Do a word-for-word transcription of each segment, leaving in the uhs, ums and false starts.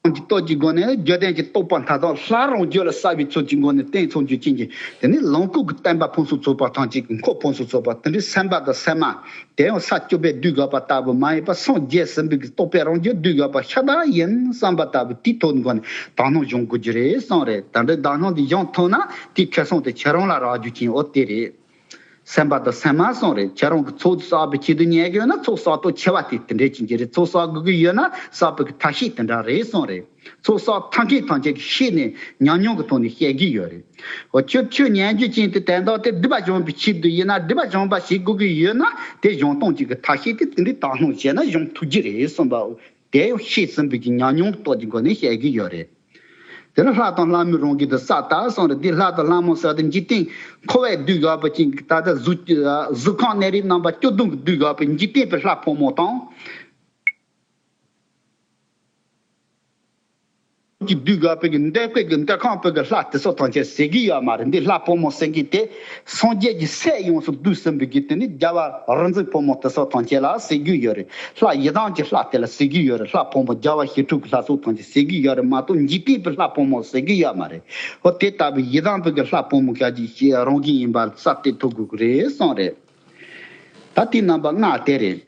ཀྱི་སྟོབས་ཀྱི་སྒོ་ནས་རྒྱུད་ལྡན་གྱི་རྟོགས་པ་མཐའ་དག་ལྷ་རང་རྒྱུད་ལ་གསལ་བའི་ཚུལ་གྱི་སྒོ་ནས་བསྟན་ཚུལ་གྱི་རྐྱེན་གྱིས། དེ་ནི་ལོངས་སྐུ་གི་བསྟན་པ་ཕུན་སུམ་ཚོགས་པ་ཐམས་ཅད་ཀྱི་འཁོར་ཕུན་སུམ་ཚོགས་པ་དེ་འདྲའི་སེམས་དཔའ་དང་སེམས་མ། དེ་ཡང་ས་བཅུ་པས་བསྡུས་དགོས་པ་ལྟ་བུ་མ་ཡིན་པར་སངས་རྒྱས་ཟིན་པའི་གི་རྟོགས་པས་རང་རྒྱུད་བསྡུས་དགོས་པ་ཤ་སྟག་ཡིན་བསམ་པ་ལྟ་བུ་དེའི་ཐོག་སྒོ་ནས་དག་སྣང་སྦྱོང་དགོས་ཀྱི་རེད་གསུངས་རེད། ད་འདྲའི་དག་སྣང་དེ་སྦྱོང་ཐུབ་ན་དེའི་ཁེ་བཟང་དེ་ཁྱེད་རང་ལ་རག་རྒྱུ་ཅན་འོ་དེ་རེད། སེམས་དཔའ་དང་སེམས་མ་གསུངས་རེད། ཁྱེད་རང་གི་ཚོགས་གསག་པའི་ཆེད་དུ་ཉན་གི་ཡོད་ན་ཚོགས་གསག་སྟོབས་ཆེ་བ་དེ་དེ་འདྲའི་ཅན་གྱི་རེད། ཚོགས་གསག་དགོས་ཀྱི་ཡོད་ན་གསག་པའི་གི་ཐབས་ཤེས་དེ་འདྲ་རེད་གསུངས་རེད། ཚོགས་གསག་ཐབས་མཁས་ཐམས་ཅད་ཀྱི་ཤེས་ནས་ཉམས་མྱོང་གི་ཐོག་ནས་བཤད་ཀྱི་ཡོད་རེད། འོ་ཆོས་ཆོས་ཉན་རྒྱུ་ཅན་དེ་དོན་དག་དེ་སྒྲིབ་པ་སྦྱོང་བའི་ཆེད་དུ་ཡིན་ན་སྒྲིབ་པ་སྦྱོང་བ་ཞིག་དགོས་ཀྱི་ཡོད་ན་དེ་སྦྱོང་སྟངས་ཅིག་གི་ཐབས་ཤེས་དེ་དེ་འདྲའི་དག་སྣང་བྱས་ན་སྦྱོང་ཐུབ་ཀྱི་རེད་གསུངས་པའོ། དེ་ཡང་ཤེས་ཟིན་པའི་གི་ཉམས་མྱོང་སྟོབས་ཀྱི་སྒོ་ནས་བཤད་ཀྱི་ཡོད་རེད། དེ་ནི་ལྷ་དང་ལྷ་མོའི་རང་བཞིན་དུ་གསལ་བཏབ་གསུངས་རེད། འདི་ལྷ་དང་ལྷ་མོ་ཟེར་ཏེ་འཇིག་རྟེན་འཁོར་བས་བསྡུས་དགོས་པ་ཅན་གྱི་ད་ལྟ་གཟུགས་གཟུགས་ཁམས་གནས་རིགས་རྣམ་པ་བཅུ་བདུན་གྱིས་བསྡུས་དགོས་པའི་འཇིག་རྟེན་པའི་ལྷ་ཕོ་མོ་དང་། གྱིས་བསྡུས་དགོས་པའི་གི་འདོད་པའི་གི་འདོད་ཁམས་པའི་གི་ལྷ་དེ་ཚོ་ཐམས་ཅད་ཟེར་གྱི་ཡོད་མ་རེད། འདི་ལྷ་ཕོ་མོ་ཟེར་མཁན་དེ་སངས་རྒྱས་ཀྱི་སྲས་ཡོངས་སུ་བསྡུས་ཟིན་པའི་གི་དེ་ནི་རྒྱལ་བ་རིག་འཛིན་ཕོ་མོ་དེ་ཚོ་ཐམས་ཅད་ལ་ཟེར་གྱི་ཡོད་རེད། ལྷ་ཡི་དམ་གྱི་ལྷ་དེ་ལ་ཟེར་གྱི་ཡོད་རེད། ལྷ་ཕོ་མོ་རྒྱལ་བ་ཞི་ཁྲོ་གི་ལྷ་ཚོ་ཐམས་ཅད་ཟེར་གྱི་ཡོད་རེད་མ་གཏོགས་འཇིག་རྟེན་པའི་ལྷ་ཕོ་མོ་ཟེར་གྱི་ཡོད་མ་རེད། ཧོ་དེ་ལྟ་བུའི་ཡི་དམ་པའི་གི་ལྷ་ཕོ་མོ་བརྒྱ་ཅིག་ཤེས་རང་བཞིན་ཡིན་པར་གསལ་བཏབ་ཐུབ་དགོས་ཀྱི་རེད་གསུངས་རེད། ད་དེའི་རྣམ་པ་ལྔ་དེ་རེད།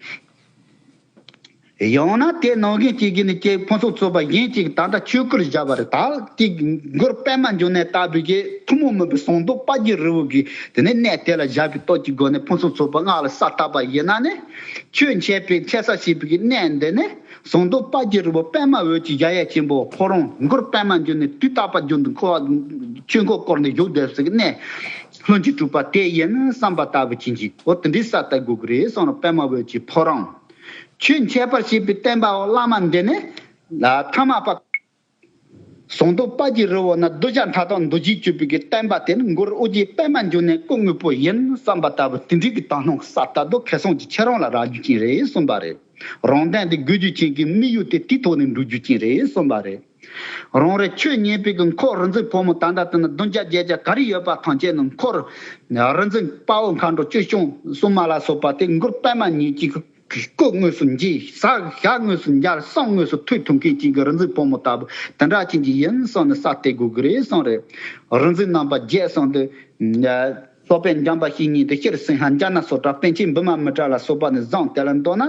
ཡང་ན་དེ་ནང་བཞིན་གཅིག་གིས་ནི་ཀྱེ་ཕུན་སུམ་ཚོགས་པ་གཞན་གཅིག་ད་ལྟ་ཆོས་སྐུར་བཞག་པ་རེད། ད་དེ་མགུར་པདྨ་འབྱུང་གནས་ལྟ་བུའི་གི་ཐུན་མོང་མིན་པའི་ཟངས་མདོག་དཔལ་གྱི་རི་བོ་གི་དེ་ནས་གནས་དེ་ལ་བཞག་པའི་སྟོབས་ཀྱི་སྒོ་ནས་ཕུན་སུམ་ཚོགས་པ་ལྔ་ལ་གསལ་བཏབ་པ་ཡིན་ན་ནི། ཆོས་འཆད་པའི་འཆད་ས་བྱེད་པའི་གི་གནས་འདི་ནི་ཟངས་མདོག་དཔལ་གྱི་རི་བོ་པདྨ་འོད་ཀྱི་གཞལ་ཡས་ཆེན་པོ་ཁོ་རང་མགུར་པདྨ་འབྱུང་གནས་དུས་རྟག་པར་རྒྱུན་དུ་འཁོར་བ་ཆོས་འཁོར་བསྐོར་ནས་བཞུགས་བསྡད་ཟེར་གི་གནས། ལྷུན་གྱིས་གྲུབ་པ་དེ་ཡིན་བསམ་པ་ལྟ་བུ་ཅན་གྱི་འོ་དེ་འདྲའི་གསལ་བཏབ་དགོས་ཀྱི་རེད་གསུངས་ནས་པདྨ་འོད་ཀྱི་ཕོ་རང་། ཆོས་འཆད་པར་བྱེད་པའི་བསྟན་པའོ་བླ་མ་འདི་ནི། ཐ་མ་པ། ཟངས་མདོག་དཔལ་གྱི་རི་བོ་ན་གདུལ་བྱ་མཐའ་དག་འདུལ་བྱེད་སྤྱོད་པའི་གི་བསྟན་པ་དེ་ནི་མགུར་ཨོ་རྒྱན་པདྨ་འབྱུང་གནས་སྐུ་དངོས་པོ་ཡིན་བསམ་པ་ལྟ་བུ་དེ་འདྲའི་གི་དག་སྣང་གསལ་བཏབ་དུས་ཁེ་བཟང་གི་ཁྱེད་རང་ལ་རག་རྒྱུ་ཅན་རེད་གསུངས་པ་རེད། རང་དོན་དེ་དགོས་རྒྱུ་ཅན་གྱི་དམིགས་ཡུལ་དེ་དེའི་ཐོག་ནས་འགྲུབ་རྒྱུ་ཅན་རེད་གསུངས་པ་རེད། རང་རེ་ཆོས་ཉན་པའི་གི་འཁོར་རིག་འཛིན་ཕོ་མོ་ད་ལྟ་དེ་ན་བདུན་བརྒྱ་བརྒྱད་བརྒྱ་ག་རེ་ཡོད་པ་ཐམས་ཅད་ནི་འཁོར་རིག་འཛིན་དཔའ་བོ་མཁའ་འགྲོ་ཆོས་སྐྱོང་སྲུང་མ་ལ་སོགས་པ་དེ་མགུར་པདྨ་ཉིད་ཀྱི་སྐུ་དངོས་སུ་མཇལ། ཟ་ཞག་དངོས་སུ་མཇལ། གསུང་དངོས་སུ་ཐོས་ཐུབ་མཁན་ཅན་གྱི་རིག་འཛིན་ཕོ་མོ་ལྟ་བུ་དེ་འདྲ་ཅན་གྱི་ཡིན་གསུངས་ནས་གསལ་བཏབ་དགོས་ཀྱི་རེད་གསུངས་རེད། རིག་འཛིན་རྣམ་པ་བརྒྱད་གསུངས་ཏེ། སློབ་དཔོན་འཇམ་དཔལ་བཤེས་གཉེན་དེ་སྤྱིར་སིང་ཧ་ཛྙཱ་ན་སོ་ཏྲ་པཎ་ཆེན་བི་མ་མི་ཏྲ་ལ་སོགས་པ་ནས་བཟུང་དེ་ལ་མདོར་ན།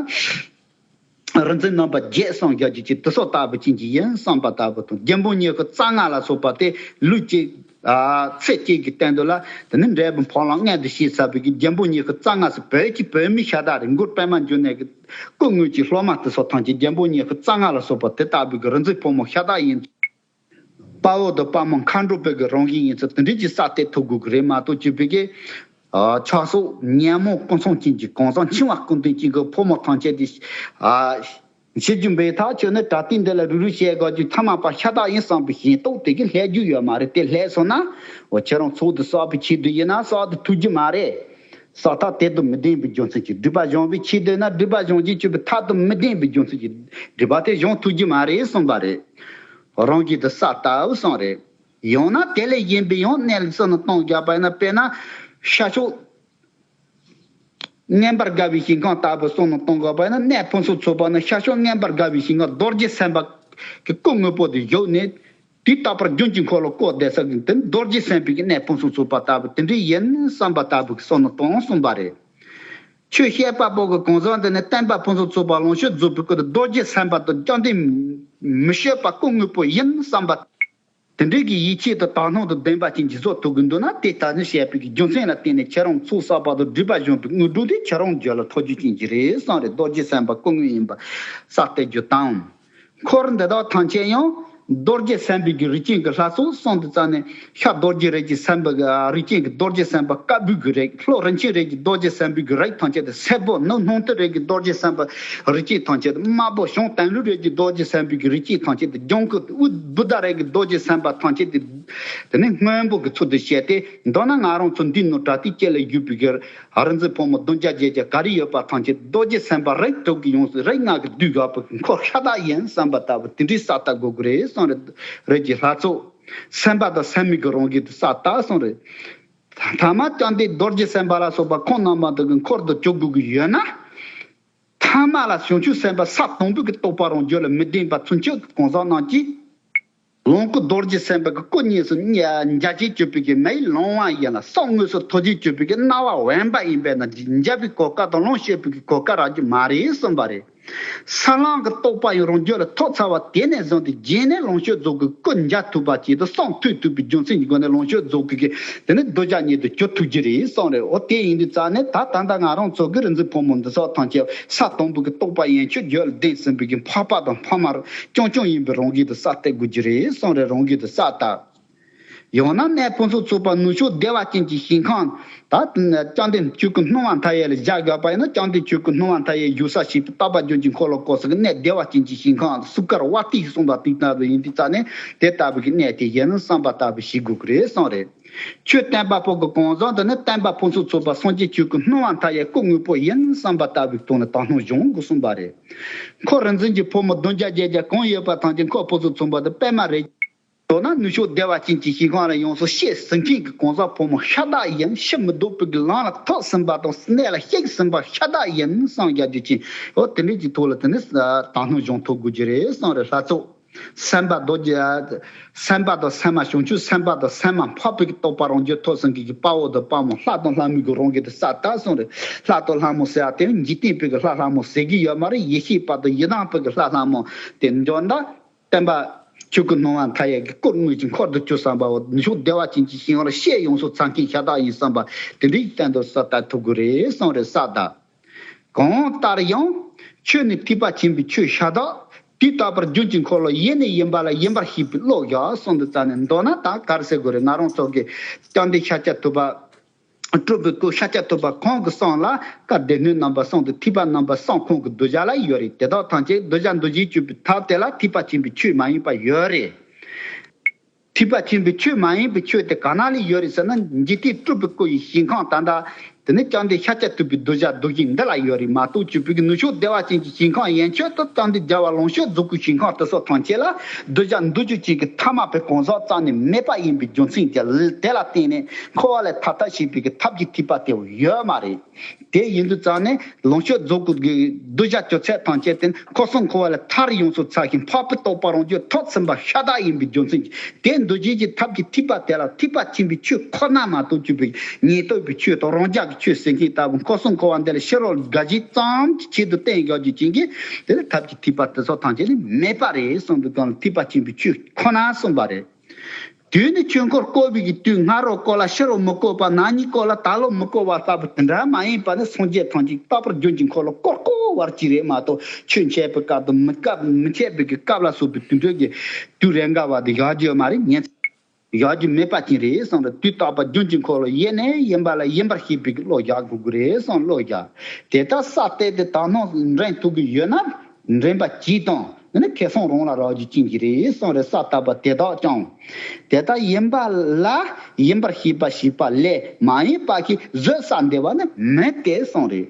རིག་འཛིན་རྣམ་པ་བརྒྱད་གསུངས་རྒྱུ་ཅིག་དེ་སོགས་ལྟ་བུ་ཅན་གྱི་ཡིན་བསམ་པ་ལྟ་བུ་དང་རྒྱལ་པོ་ཉི་ཤུ་རྩ་ལྔ་ལ་སོགས་པ་དེ་ལུས་གཅིག་ཚེ་གཅིག་གི་སྟེང་དུ་ལ་དེ་ནི་འབྲས་བུ་འཕགས་ལམ་མངོན་དུ་བྱེད་ཚར་བའི་གི་རྒྱལ་པོ་ཉི་ཤུ་རྩ་ལྔ་ཟེར་བོད་ཀྱི་བོད་མི་ཤ་སྟག་རེད། མགུར་པདྨ་འབྱུང་གནས་ཀྱི་སྐུ་དངོས་ཀྱི་སློབ་མ་དེ་སོགས་ཐམས་ཅད་རྒྱལ་པོ་ཉི་ཤུ་རྩ་ལྔ་ལ་སོགས་པ་དེ་ལྟ་བུའི་གི་རིག་འཛིན་ཕོ་མོ་ཤ་སྟག་ཡིན། དཔའ་བོ་དང་དཔའ་མོ་མཁའ་འགྲོ་པའི་གི་རང་བཞིན་ཡིན་ཚུལ་དེ་འདྲའི་ཅིག་གསལ་བཏབ་ཐུབ་དགོས་ཀྱི་རེད་མ་གཏོགས་ཅིག་པའི་གི་ཆགས་སོགས་ཉོན་མོངས་ཀུན་ཚང་ཅན་གྱི་གང་ཟག་འཆིང་བ་ཀུན་ལྡན་ཅན་གྱི་ཕོ་མོ་ཐམས་ཅད་དེ། བྱེད་རྒྱུ་འབའ་ཐག་ཆོད་ནས་དྲ་ཐོག་འདི་ལ་རུག་རུག་བཤད་དགོས་རྒྱུ་ཐ་མ་པ་ཤ་སྟག་ཡིན་བསམ་པའི་ཞེན་སྟོབས་དེ་གིས་སླེབས་རྒྱུ་ཡོད་མ་རེད། དེ་སླེབས་སོང་ན་འོ་ཁྱེད་རང་ཚོགས་འདུ་གསོག་པའི་ཆེད་དུ་ཡིན་ན་གསོག་ཏུ་ཐུབ་རྒྱུ་མ་རེད། གསོག་ཐབས་དེ་དང་མི་ལྡན་པའི་རྒྱུ་མཚན་གྱིས་སྒྲིབ་པ་སྦྱོང་བའི་ཆེད་དུ་ཡིན་ན་སྒྲིབ་པ་སྦྱོང་བྱེད་སྤྱོད་པའི་ཐབས་དང་མི་ལྡན་པའི་རྒྱུ་མཚན་གྱིས་སྒྲིབ་པ་དེ་སྦྱོང་ཐུབ་རྒྱུ་མ་རེད་གསུངས་པ་རེད། རང་གིས་དེ་གསལ་བཏབ་གསུངས་རེད། ཡང་ན་དེ་ལས་གཞན་པའི་ཡང་གནས་ལུགས་སུ་ནི་སྟོན་དགོས་པ་ཡིན་ན་དཔེར་ན་ཤར་ཕྱོགས། མངོན་པར་དགའ་བའི་ཞིང་ཁམས་ལྟ་བུ་གསུངས་ནས་གཏོང་དགོས་པ་ཡིན་ན་གནས་ཕུན་སུམ་ཚོགས་པ་ནི་ཤར་ཕྱོགས་མངོན་པར་དགའ་བའི་ཞིང་ཁམས་རྡོ་རྗེ་སེམས་དཔའ་གི་སྐུ་དངོས་པོ་དེ་བཞུགས་ནས་དུས་རྟག་པར་རྒྱུན་གྱི་འཁོར་ལོ་བསྐོར་བསྡད་ས་གི་དེ་ནི་རྡོ་རྗེ་སེམས་དཔའི་གི་གནས་ཕུན་སུམ་ཚོགས་པ་ལྟ་བུ་དེ་འདྲ་ཡིན་བསམ་པ་ལྟ་བུ་གི་གསུངས་ནས་གཏོང་གསུངས་པ་རེད། ཆོས་བཤད་པ་པོ་གི་གང་ཟག་འདི་ནི་བསྟན་པ་ཕུན་སུམ་ཚོགས་པ་ལོངས་སྤྱོད་རྫོགས་པའི་སྐུ་དང་རྡོ་རྗེ་སེམས་དཔའ་དང་བཅོམ་ལྡན་མི་བསྐྱོད་པ་སྐུ་དངོས་པོ་ཡིན་བསམ་པ། དེ་འདྲའི་གི་ཡིད་ཆེས་དང་དག་སྣང་དང་ལྡན་པ་ཅན་གྱི་བཟོ་ཐུབ་ཀྱི་འདུག་ན་དེ་ལྟ་ནི་བཤད་པའི་གི་རྒྱུ་མཚན་ལ་བརྟེན་ནས་ཁྱེད་རང་ཚོགས་བསགས་པ་དང་སྒྲིབ་པ་སྦྱོང་བའི་དངོས་གྲུབ་དེ་ཁྱེད་རང་རྒྱུད་ལ་ཐོབ་རྒྱུ་ཅན་གྱི་རེད་བསམ་རེད། རྡོ་རྗེ་སེམས་དཔའ་སྐུ་དངོས་ཡིན་པ་གསལ་བཏབ་རྒྱུ་དང་། འཁོར་འདི་དག་ཐམས་ཅད་ཡང་རྡོ་རྗེ་སེམས་དཔའི་གི་རིགས་ཅན་གྱི་ལྷ་ཚོགས་གསུངས་དུས་ཙམ་ནས་ཤར་རྡོ་རྗེ་རིགས་ཀྱི་སེམས་དཔའ་གི་རིགས་ཅན་གྱི་རྡོ་རྗེ་སེམས་དཔའ་དཀར་པོའི་གི་རིགས། ལྷོ་རིན་ཆེན་རིགས་ཀྱི་རྡོ་རྗེ་སེམས་དཔའི་གི་རིགས་ཐམས་ཅད་དེ། སེར་པོ་ནུབ་སྣང་མཐའི་རིགས་ཀྱི་རྡོ་རྗེ་སེམས་དཔའ་རིགས་ཅན་ཐམས་ཅད་དེ། དམར་པོ་བྱང་དན་ལུས་རིགས་ཀྱི་རྡོ་རྗེ་སེམས་དཔའི་གི་རིགས་ཅན་ཐམས་ཅད་དེ། ལྗང་ཁུ་དབུས་བུདྡྷ་རིགས་ཀྱི་རྡོ་རྗེ་སེམས་དཔའ་ཐམས་ཅད་དེ། དེ་ནི་སྔོན་པོ་གི་ཚུལ་དུ་བཤད་དེ། མདོར་ན་ང་རང་ཚོ་འདི་ནང་དྲ་ཐོག་དཀྱིལ་ལ་བཞུགས་པའི་གི་རིག་འཛིན་ཕོ་མོ་བདུན་བརྒྱ་བརྒྱད་བརྒྱ་ག་རེ་ཡོད་པ་ཐམས་ཅད་རྡོ་རྗེ་སེམས་དཔའ་རིགས་དྲུག་གི་ཡོངས་སུ་རིགས་ལྔ་གིས་བསྡུས་དགོས་པའི་འཁོར་ཤ་སྟག་ཡིན་བསམ་པ་ལྟ་བུ་དེ་འདྲའི་གསལ་བཏབ་དགོས་ཀྱི་རེད་གསུངས་རེད། རིགས་ཀྱི་ལྷ་ཚོགས་སེམས་དཔའ་དང་སེམས་མེད་ཀྱི་རང་བཞིན་དུ་གསལ་བཏབ་གསུངས་རེད། ཐ་མ་བཅོམ་ལྡན་རྡོ་རྗེ་སེམས་དཔའ་ལ་སོགས་པ་ཁོང་རྣམ་པ་དག་གི་འཁོར་དུ་གྱུར་དགོས་ཀྱི་ཡོད་ན། ཐ་ ཐ་མ་ལ་བྱང་ཆུབ་སེམས་དཔའ་ས་དང་པོ་གི་རྟོགས་པ་རང་རྒྱུད་ལ་མི་ལྡན་པ་ཚུན་ཆད་གང་ཟག་རྣམས་ཀྱིས། ལོངས་སྐུ་རྡོ་རྗེ་སེམས་དཔའ་གི་སྐུ་གཉིས་སུ་མཉེ- མཇལ་བྱེད་གྱུར་པའི་གི་མེ་ལོང་བ་ཡིན་ལ། ས་དངོས་སུ་ཐོབ་བྱེད་གྱུར་པའི་གི་རྣ་བ་དབེན་པ་ཡིན་པས་ན་མཇལ་བའི་གོ་སྐབས་དང་ལོངས་སྤྱོད་པའི་གི་གོ་སྐབས་རག་རྒྱུ་མ་རེད་གསུངས་པ་རེད། ས་ལམ་གྱི་རྟོགས་པ་ཡང་རང་རྒྱུད་ལ་ཐོབ་ཚར་བ་དེ་ནས་བཟུང་སྟེ་རྗེས་ནས་ལོངས་སྤྱོད་རྫོགས་སྐུའི་སྐུ་མཇལ་ཐུབ་པ་ཅིག་དང་གསུང་ཐོས་ཐུབ་པའི་རྒྱུ་མཚན་གྱི་སྒོ་ནས་ལོངས་སྤྱོད་རྫོགས་སྐུ་གི་དེ་ནས་གདུལ་བྱ་ཉིད་དུ་གྱུར་ཐུབ་རྒྱུ་རེད་གསུངས་རེད། འོ་དེ་ཡིན་དུས་ཙང་ནས་ད་ད་ལྟ་ང་རང་ཚོ་གི་རིག་འཛིན་ཕོ་མོ་འདི་ཚོ་ཐམས་ཅད་ས་དང་པོ་གི་རྟོགས་པ་ཡན་ཆོད་རྒྱུད་ལ་ལྡན་ཟིན་པའི་གི་འཕགས་པ་དང་འཕགས་མ་རྐྱང་རྐྱང་ཡིན་པའི་རང་གི་དུ་ས་སྟེ་དགོས་རྒྱུ་རེད་གསུངས་རེད། རང་གི་དུ་ས་ལྟ། ཡང་ན་གནས་ཕུན་སུམ་ཚོགས་པ་ནུབ་ཕྱོགས་བདེ་བ་ཅན་གྱི་ཞིང་ཁམས། ད་བཅོམ་ལྡན་ཆོས་སྐུ་སྣང་བ་མཐའ་ཡས་ལ་བཞག་དགོས་པ་ཡིན་ན་བཅོམ་ལྡན་ཆོས་སྐུ་སྣང་བ་མཐའ་ཡས་བཞུགས་ས་ཞིག་ཏུ་རྟག་པ་རྒྱུན་གྱི་འཁོར་ལོ་བསྐོར་ས་གི་གནས་བདེ་བ་ཅན་གྱི་ཞིང་ཁམས་སུ་སྐར་བ་ཏི་ཞིག་གསུངས་པ་དེ་ལྟ་བུ་ཡིན་དུས་ཙང་ནས་དེ་ལྟ་བུ་གི་གནས་དེ་ཡིན་བསམ་པ་ལྟ་བུ་ཞིག་དགོས་ཀྱི་རེད་གསུངས་རེད། ཆོས་བསྟན་པ་པོ་གི་གང་ཟག་འདི་ནི་བསྟན་པ་ཕུན་སུམ་ཚོགས་པ་སངས་རྒྱས་ཆོས་སྐུ་སྣང་བ་མཐའ་ཡས་སྐུ་དངོས་པོ་ཡིན་བསམ་པ་ལྟ་བུའི་སྟེང་ནས་དག་སྣང་སྦྱོང་དགོས་གསུངས་པ་རེད། འཁོར་རིག་འཛིན་གྱི་ཕོ་མོ་བདུན་བརྒྱ་བརྒྱད་བརྒྱ་གང་ཡོད་པ་ཐམས་ཅད་འཁོར་ཕུན་སུམ་ཚོགས་པ་དེ་པད་མ་རེད། མདོར་ན་ནུབ་ཕྱོགས་བདེ་བ་ཅན་གྱི་ཞིང་ཁམས་ལ་ཡོངས་སུ་གཤེགས་ཟིན་མཁན་གྱི་གང་ཟག་ཕོ་མོ་ཤ་སྟག་ཡིན། ཕྱིར་མི་ལྡོག་པའི་གི་ལམ་ལ་ཐུག་ཟིན་པ་དང་གནས་ལ་གཤེགས་ཟིན་པ་ཤ་སྟག་ཡིན་བསམ་རྒྱག་རྒྱུ་ཅན། འོ་དེ་འདྲའི་གྱི་ཐོག་ལ་དེ་ནི་དག་སྣང་སྦྱོང་ཐུབ་དགོས་རྒྱུ་རེད་གསུངས་རེད། ལྷ་ཚོགས་སེམས་དཔའ་རྡོ་རྗེ། སེམས་དཔའ་དང་སེམས་མ་བྱང་ཆུབ་སེམས་དཔའ་དང་སེམས་མ་འཕགས་པའི་གི་རྟོགས་པ་རང་རྒྱུད་ཐོབ་ཟིན་མཁན་གྱི་དཔའ་བོ་དང་དཔའ་མོ་ལྷ་དང་ལྷ་མོའི་གི་རང་གི་དུ་ས་ལྟ་གསུངས་རེད། ལྷ་དང་ལྷ་མོ་ཟེར་བ་དེ་འཇིག་རྟེན་པའི་གི་ལྷ་ལྷ་མོ་ཟེར་གྱི་ཡོད་མ་རེད། ཡེ་ཤེས་པ་དང་ཡེ་དམ་པའི་གི་ལྷ་ལྷ་མོ་དེ་འཇོག་ན། བསྟན་པ་ཆོས་སྐུ་སྣང་བ་མཐའ་ཡས་ཀྱི་སྐུར་དངོས་ཀྱི་འཁོར་དུ་གྱུར་བསམ་པའོ། ནུབ་ཕྱོགས་བདེ་བ་ཅན་གྱི་ཞིང་ཁམས་ལ་གཤེགས་ཡོངས་སུ་ཚང་མཁན་ཤ་སྟག་ཡིན་བསམ་པ་དེ་འདྲའི་སྟེང་དུ་ས་ལྟ་ཐུབ་དགོས་རེད་གསུངས་རེད། ས་དང་། གང་ལྟར་ཡང་ཆོས་ནི་ཐེག་པ་ཆེན་པོའི་ཆོས་ཤ་སྟག་དེ་རྟག་པར་རྒྱུན་གྱི་འཁོར་ལོ་ཡེ་ནས་ཡིན་པ་ལ་ཡིན་པར་ཤེས་པའི་བློ་བཞག་གསུངས་འདུག་ཙང་ནས། མདོར་ན་ད་ག་རེ་ཟེར་དགོས་རེད། ང་རང་ཚོ་གི་བཅོམ་ལྡན་ཤཱཀྱ་ཐུབ་པ། སྤྲུལ་པའི་སྐུ་ཤཱཀྱ་ཐུབ་པ་ཁོང་གི་གསུང་ལ་བཀའ་སྡེ་སྣོད་རྣམ་པ་གསུམ་དང་ཐེག་པ་རྣམ་པ་གསུམ་ཁོང་གི་གདུལ་བྱ་ལ་ཡོད་རེད། དེ་དག་ཐམས་ཅད་གདུལ་བྱ་འདུལ་བྱེད་གྱུར་པའི་ཐབས་དེ་ལ་ཐེག་པ་ཆེན་པོའི་ཆོས་མ་ཡིན་པ་ཡོད་རེད། ཐེག་པ་ཆེན་པོའི་ཆོས་མ་ཡིན་པའི་ཆོས་དེ་ག་ན་ལས་ཡོད་རེད་ཟེར་ན། འཇིག་རྟེན་སྤྲུལ་པའི་སྐུ་ཡི་ཞིང་ཁམས་ད་ལྟ་དེ་ནི་བཅོམ་ལྡན་ཤཱཀྱ་ཐུབ་པའི་གདུལ་བྱ་འདུལ་ཞིང་འདི་ལ་ཡོད་རེད་མ་གཏོགས། གྱུར་པའི་གི་ནུབ་ཕྱོགས་བདེ་བ་ཅན་གྱི་ཞིང་ཁམས་ཡན་ཆོད་དུ་བཅོམ་ལྡན་རྒྱལ་བ་ལོངས་སྤྱོད་རྫོགས་སྐུའི་ཞིང་ཁམས་དེ་སོགས་ཐམས་ཅད་ལ་གདུལ་བྱ་འདུལ་རྒྱུ་ཅན་གྱི་ཐ་མལ་པའི་གང་ཟག་རྩ་ནས་མེད་པ་ཡིན་པའི་རྒྱུ་མཚན་གྱིས་དེ་ལ་བརྟེན་ནས་འཁོར་བ་ལས་ཐར་ཐབས་ཤེས་པའི་གི་ཐབས་ཀྱི་ཐེག་པ་དེ་ཡོད་མ་རེད། དེ་ཡིན་དུས་ཙང་ནས་ལོངས་སྤྱོད་རྫོགས་སྐུ་གི་གདུལ་བྱ་གྱུར་ཚད་ཐམས་ཅད་དེ་འཁོར་གསུམ་འཁོར་བ་ལས་ཐར་ཡོངས་སུ་ཚར་ཞིང་འཕགས་པའི་རྟོགས་པ་རང་རྒྱུད་ཐོབ་ཟིན་པ་ཤ་སྟག་ཡིན་པའི་རྒྱུ་མཚན་གྱིས། དེ་འདུལ་བྱེད་ཀྱི་ཐབས་ཀྱི་ཐེག་པ་དེ་ལ་ཐེག་པ་ཆེན་པོའི་ཆོས་ཁོ་ན་མ་གཏོགས་གྱུར་པའི་ཉན་ཐོས་པའི་ཆོས་དང་རང་རྒྱལ་གྱི་ཆོས་ཟེར་མཁན་ལྟ་བུ་འཁོར་གསུམ་འཁོར་བ་འདི་ལ་ཕྱི་རོལ་དགའ་བཞི་ཙམ་གྱི་ཆེད་དུ་བསྟན་ཡོད་རྒྱུ་ཅན་གྱི་དེ་ལ་ཐབས་ཀྱི་ཐེག་པ་དེ་ཚོ་ཐམས་ཅད་ནི་མེད་པ་རེད་གསུངས་པའི་སྒང་ལ་ཐེག་པ་ཆེན་པོའི་ཆོས་ཁོ་ན་གསུངས་པ་རེད། དུས་ནི་ཆོས་འཁོར་བསྐོར་བའི་གི་དུས། སྔ་རོལ་བསྐོར་ལ་ཕྱི་རོལ་མི་བསྐོར་བ། ན་ནིང་བསྐོར་ལ་ད་ལོ་མི་བསྐོར་བ་ལྟ་བུ་དེ་འདྲ་མ་ཡིན་པ་ནི་སངས་རྒྱས་ཐམས་ཅད་རྟག་པར་རྒྱུན་གྱི་འཁོར་ལོ་བསྐོར་བསྐོར་བར་གྱིས་རེད་མ་གཏོགས། ཆོས་འཆད་པའི་སྐབས་དང་མི་སྐབས་མི་འཆད་པའི་གི་སྐབས་ལ་སོགས་པའི་དུས་འགྲོས་ཀྱི་དུས་རེ་འགའ་བ་དེ་བཞག་རྒྱུ་ཡོད་མ་རེད། ཉན་བཞག་རྒྱུ་མེད་པ་ཅན་རེད་གསུངས་རེད། དུས་རྟག་པར་རྒྱུན་གྱི་འཁོར་ལོ་ཡེ་ནས་ཡིན་པ་ལ་ཡིན་པར་ཤེས་པའི་གི་བློ་བཞག་དགོས་ཀྱི་རེད་གསུངས། བློ་བཞག་དེ་ལྟར་ས་བལྟས་ཏེ་དག་སྣང་འདྲེན་ཐུབ་ཀྱི་ཡོད་ན། འདྲེན་པ་གྱིས་དང་ནི་ཁེ་བཟང་རང་ལ་རག་རྒྱུ་ཅན་གྱི་རེད་གསུངས་རེད། ས་བལྟ་བ་དེ་དག་ཀྱང་དེ་ལྟར་ཡིན་པ་ལ་ཡིན་པར་ཤེས་པ་ཞིག་པ་ལས་མ་ཡིན་པ་གིས་བཟོད་ས་འདི་བ་ནི་མེད་དེ་གསུངས་རེད།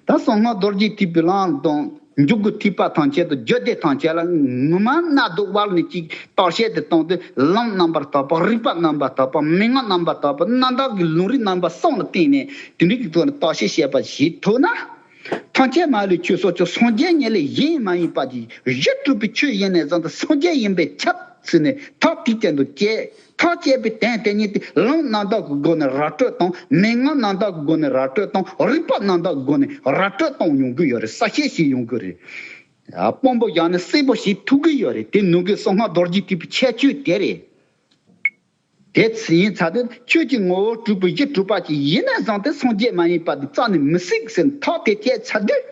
ད་གསང་སྔགས་རྡོ་རྗེ་ཐེག་པའི་ལམ་དང་འཇུག་སྒོ་ཐེག་པ་ཐམས་ཅད་དང་རྒྱུད་སྡེ་ཐམས་ཅད་ལ་ངོ་མ་གནག་དུང་དབར་ནས་ཅིག་བརྟག་དཔྱད་དེ་བཏང་སྟེ། ལམ་རྣམ་པར་དག་པ། རིགས་པ་རྣམ་པར་དག་པ། མན་ངག་རྣམ་པར་དག་པ། རྣམ་དག་གི་ལུང་རིགས་རྣམ་པ་གསུམ་ལ་བརྟེན་ནས་དེ་འདྲའི་གི་ཐོག་ནས་བརྟག་དཔྱད་བྱེད་པ་ཞིག་ཐུབ་ན། ཐམས་ཅད་མ་ལུས་ཆོས་སོ་ཅོག་སངས་རྒྱས་ཉིད་ལས་གཞན་མ་ཡིན་པ་ཅིག་གཞི་གྲུབ་པའི་ཆོས་ཡིན་ནས་བཟུང་སྟེ་སངས་རྒྱས་ཡིན་པས་ཁྱབ་ཟེར་ནས་ཐག་དེའི་སྟེང་དུ་བཅད། ཐག་བཅད་པའི་དོན་དེ་ཉིད་དེ་ལམ་རྣམ་དག་གི་སྒོ་ནས་ར་སྤྲོད་དང་། མན་ངག་རྣམ་དག་གི་སྒོ་ནས་ར་སྤྲོད་དང་། རིགས་པ་རྣམ་དག་གི་སྒོ་ནས་ར་སྤྲོད་གཏོང་ཡོང་གི་ཡོད་རེད། གསལ་བཤད་བྱེད་ཡོང་གི་རེད། དཔང་པོ་བཞག་ནས་གསལ་པོ་ཞིག་ཐུབ་ཀྱི་ཡོད་རེད། དེ་ནང་གི་གསང་སྔགས་རྡོ་རྗེ་ཐེག་པའི་ཁྱད་ཆོས་དེ་རེད། དེ་ཡིན་ཚར་དུས་ཆོས་ཀྱི་ངོ་བོ་གྲུབ་པའི་གཞི་གྲུབ་པ་ཅིག་ཡིན་ན་བཟང་སྟེ་སངས་རྒྱས་མ་ཡིན་པ་དེ་རྩ་ནས་མི་སྲིད་ཟེར་ཐག་དེ་བཅད་ཚར་དུས།